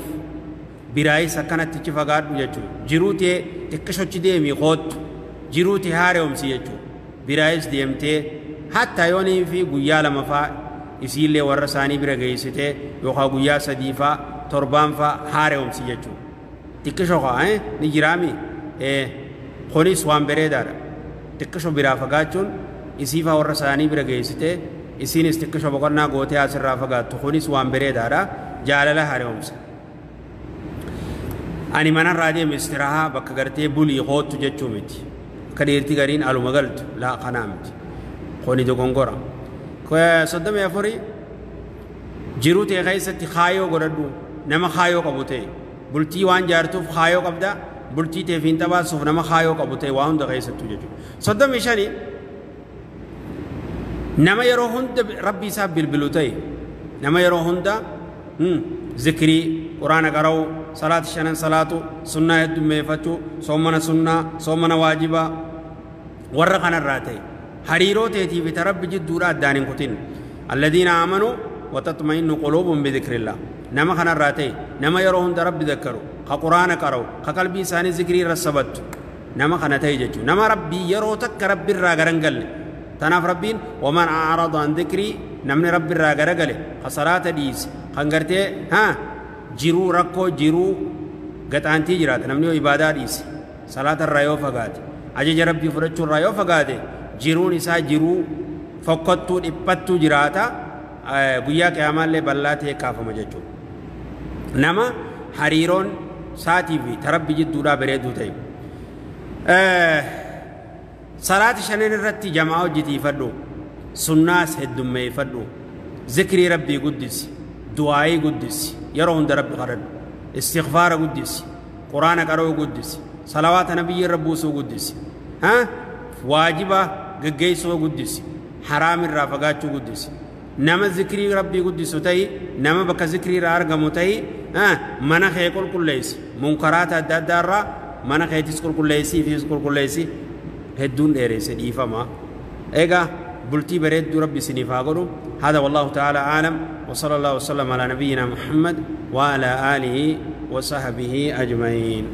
biraayis akkanatti ichi fagaadhu jechuudha. Jiruu tee xiqqishochi deemii koottu, jiruu tee haaromsi jechuudha. Biraayis deemtee hatta yoonii fi guyyaa lamafaa isiillee warra isaanii bira geessitee yookaan guyyaa sadiifaa torbaanfaa haaromsi jechuudha. Xiqqisho kaa ni jiraami kunis waan bareedaadha. Xiqqisho biraa fagaachuun isiifaa warra isaanii bira geessitee isiinis xiqqisho boqonnaa gootee asirraa fagaattu kunis waan bareedaadha. Jaalala haaromsa. Ani manarraa deemu istirahaa bakka gartee bulii koottu jechuu miti. Akka dhiirti gariin aluma galtu laa kanaa miti. Kuni dogongora. 34 jiruu ta'e keessatti kaayoo godhadhu, nama kaayoo qabu ta'e bultii waan jaartuuf kaayoo qabda, bultii ta'eef hin xabaasuuf nama kaayoo qabu ta'e waa hunda keessattuu jechuudha. 35 nama yeroo hunda rabbi isaa bilbilu ta'e, nama yeroo hunda zikrii quraana qara'u, salaata shanan salaatu, sunnaa heddummeeffachuu, soomana sunnaa, soomana waajibaa warra kanarraa ta'e hariiroo teetii fi rabbi jidduudha addaan hin kutin. Alladhiina aamanuu watatma'innu quluubuhum bidhikrillah. Nama kanarraa ta'e nama yeroo hunda rabbi dhakkaru, ka quraana qara'u, ka qalbii isaanii zikrii irra sabattu nama kana ta'e jechuudha. Nama rabbii yeroo takka rabbi irraa garan galle. Tanaaf rabbiin waman a'rada an dhikrii, namni rabbi irraa garagale ka salaata dhiise kan gartee jiruu rakkoo jiruu gaxaantii jiraata. Namni yoo ibaadaa dhiise salaata irraa yoo fagaate, ajaja rabbii fudhachuu irraa yoo fagaate, jiruun isaa jiruu fokkottuu dhiphattuu jiraata. Guyyaa qiyaamaallee bal'aa ta'e kaafama jechuudha. Nama hariiroon saatii fi tarabbi jidduudhaa bareedduu ta'e. Salaata shanan irratti jamaa hojjetiifadhu, sunnaas heddummeeffadhu, zikrii rabbii guddisi, du'aayii guddisi, yeroo hunda rabbi kadhadhu, istighfaara guddisi, quraana qara'uu guddisi, salawaata nabiyyi irra buusuu guddisi, waajiba geggeessuu guddisi, haraam irraa fagaachuu guddisi. Nama zikrii rabbii guddisu ta'i, nama bakka zikrii irraa argamu ta'i, mana kee qulqulleessi, munkaraata adda addaa irraa mana keetis qulqulleessii fi qulqulleessi. Hedduun dheeresse dhiifama. Egaa bultii bareedduu rabbi isiniif haa godhu. هذا والله تعالى أعلم، وصلى الله وسلم على نبينا محمد وعلى آله وصحبه أجمعين.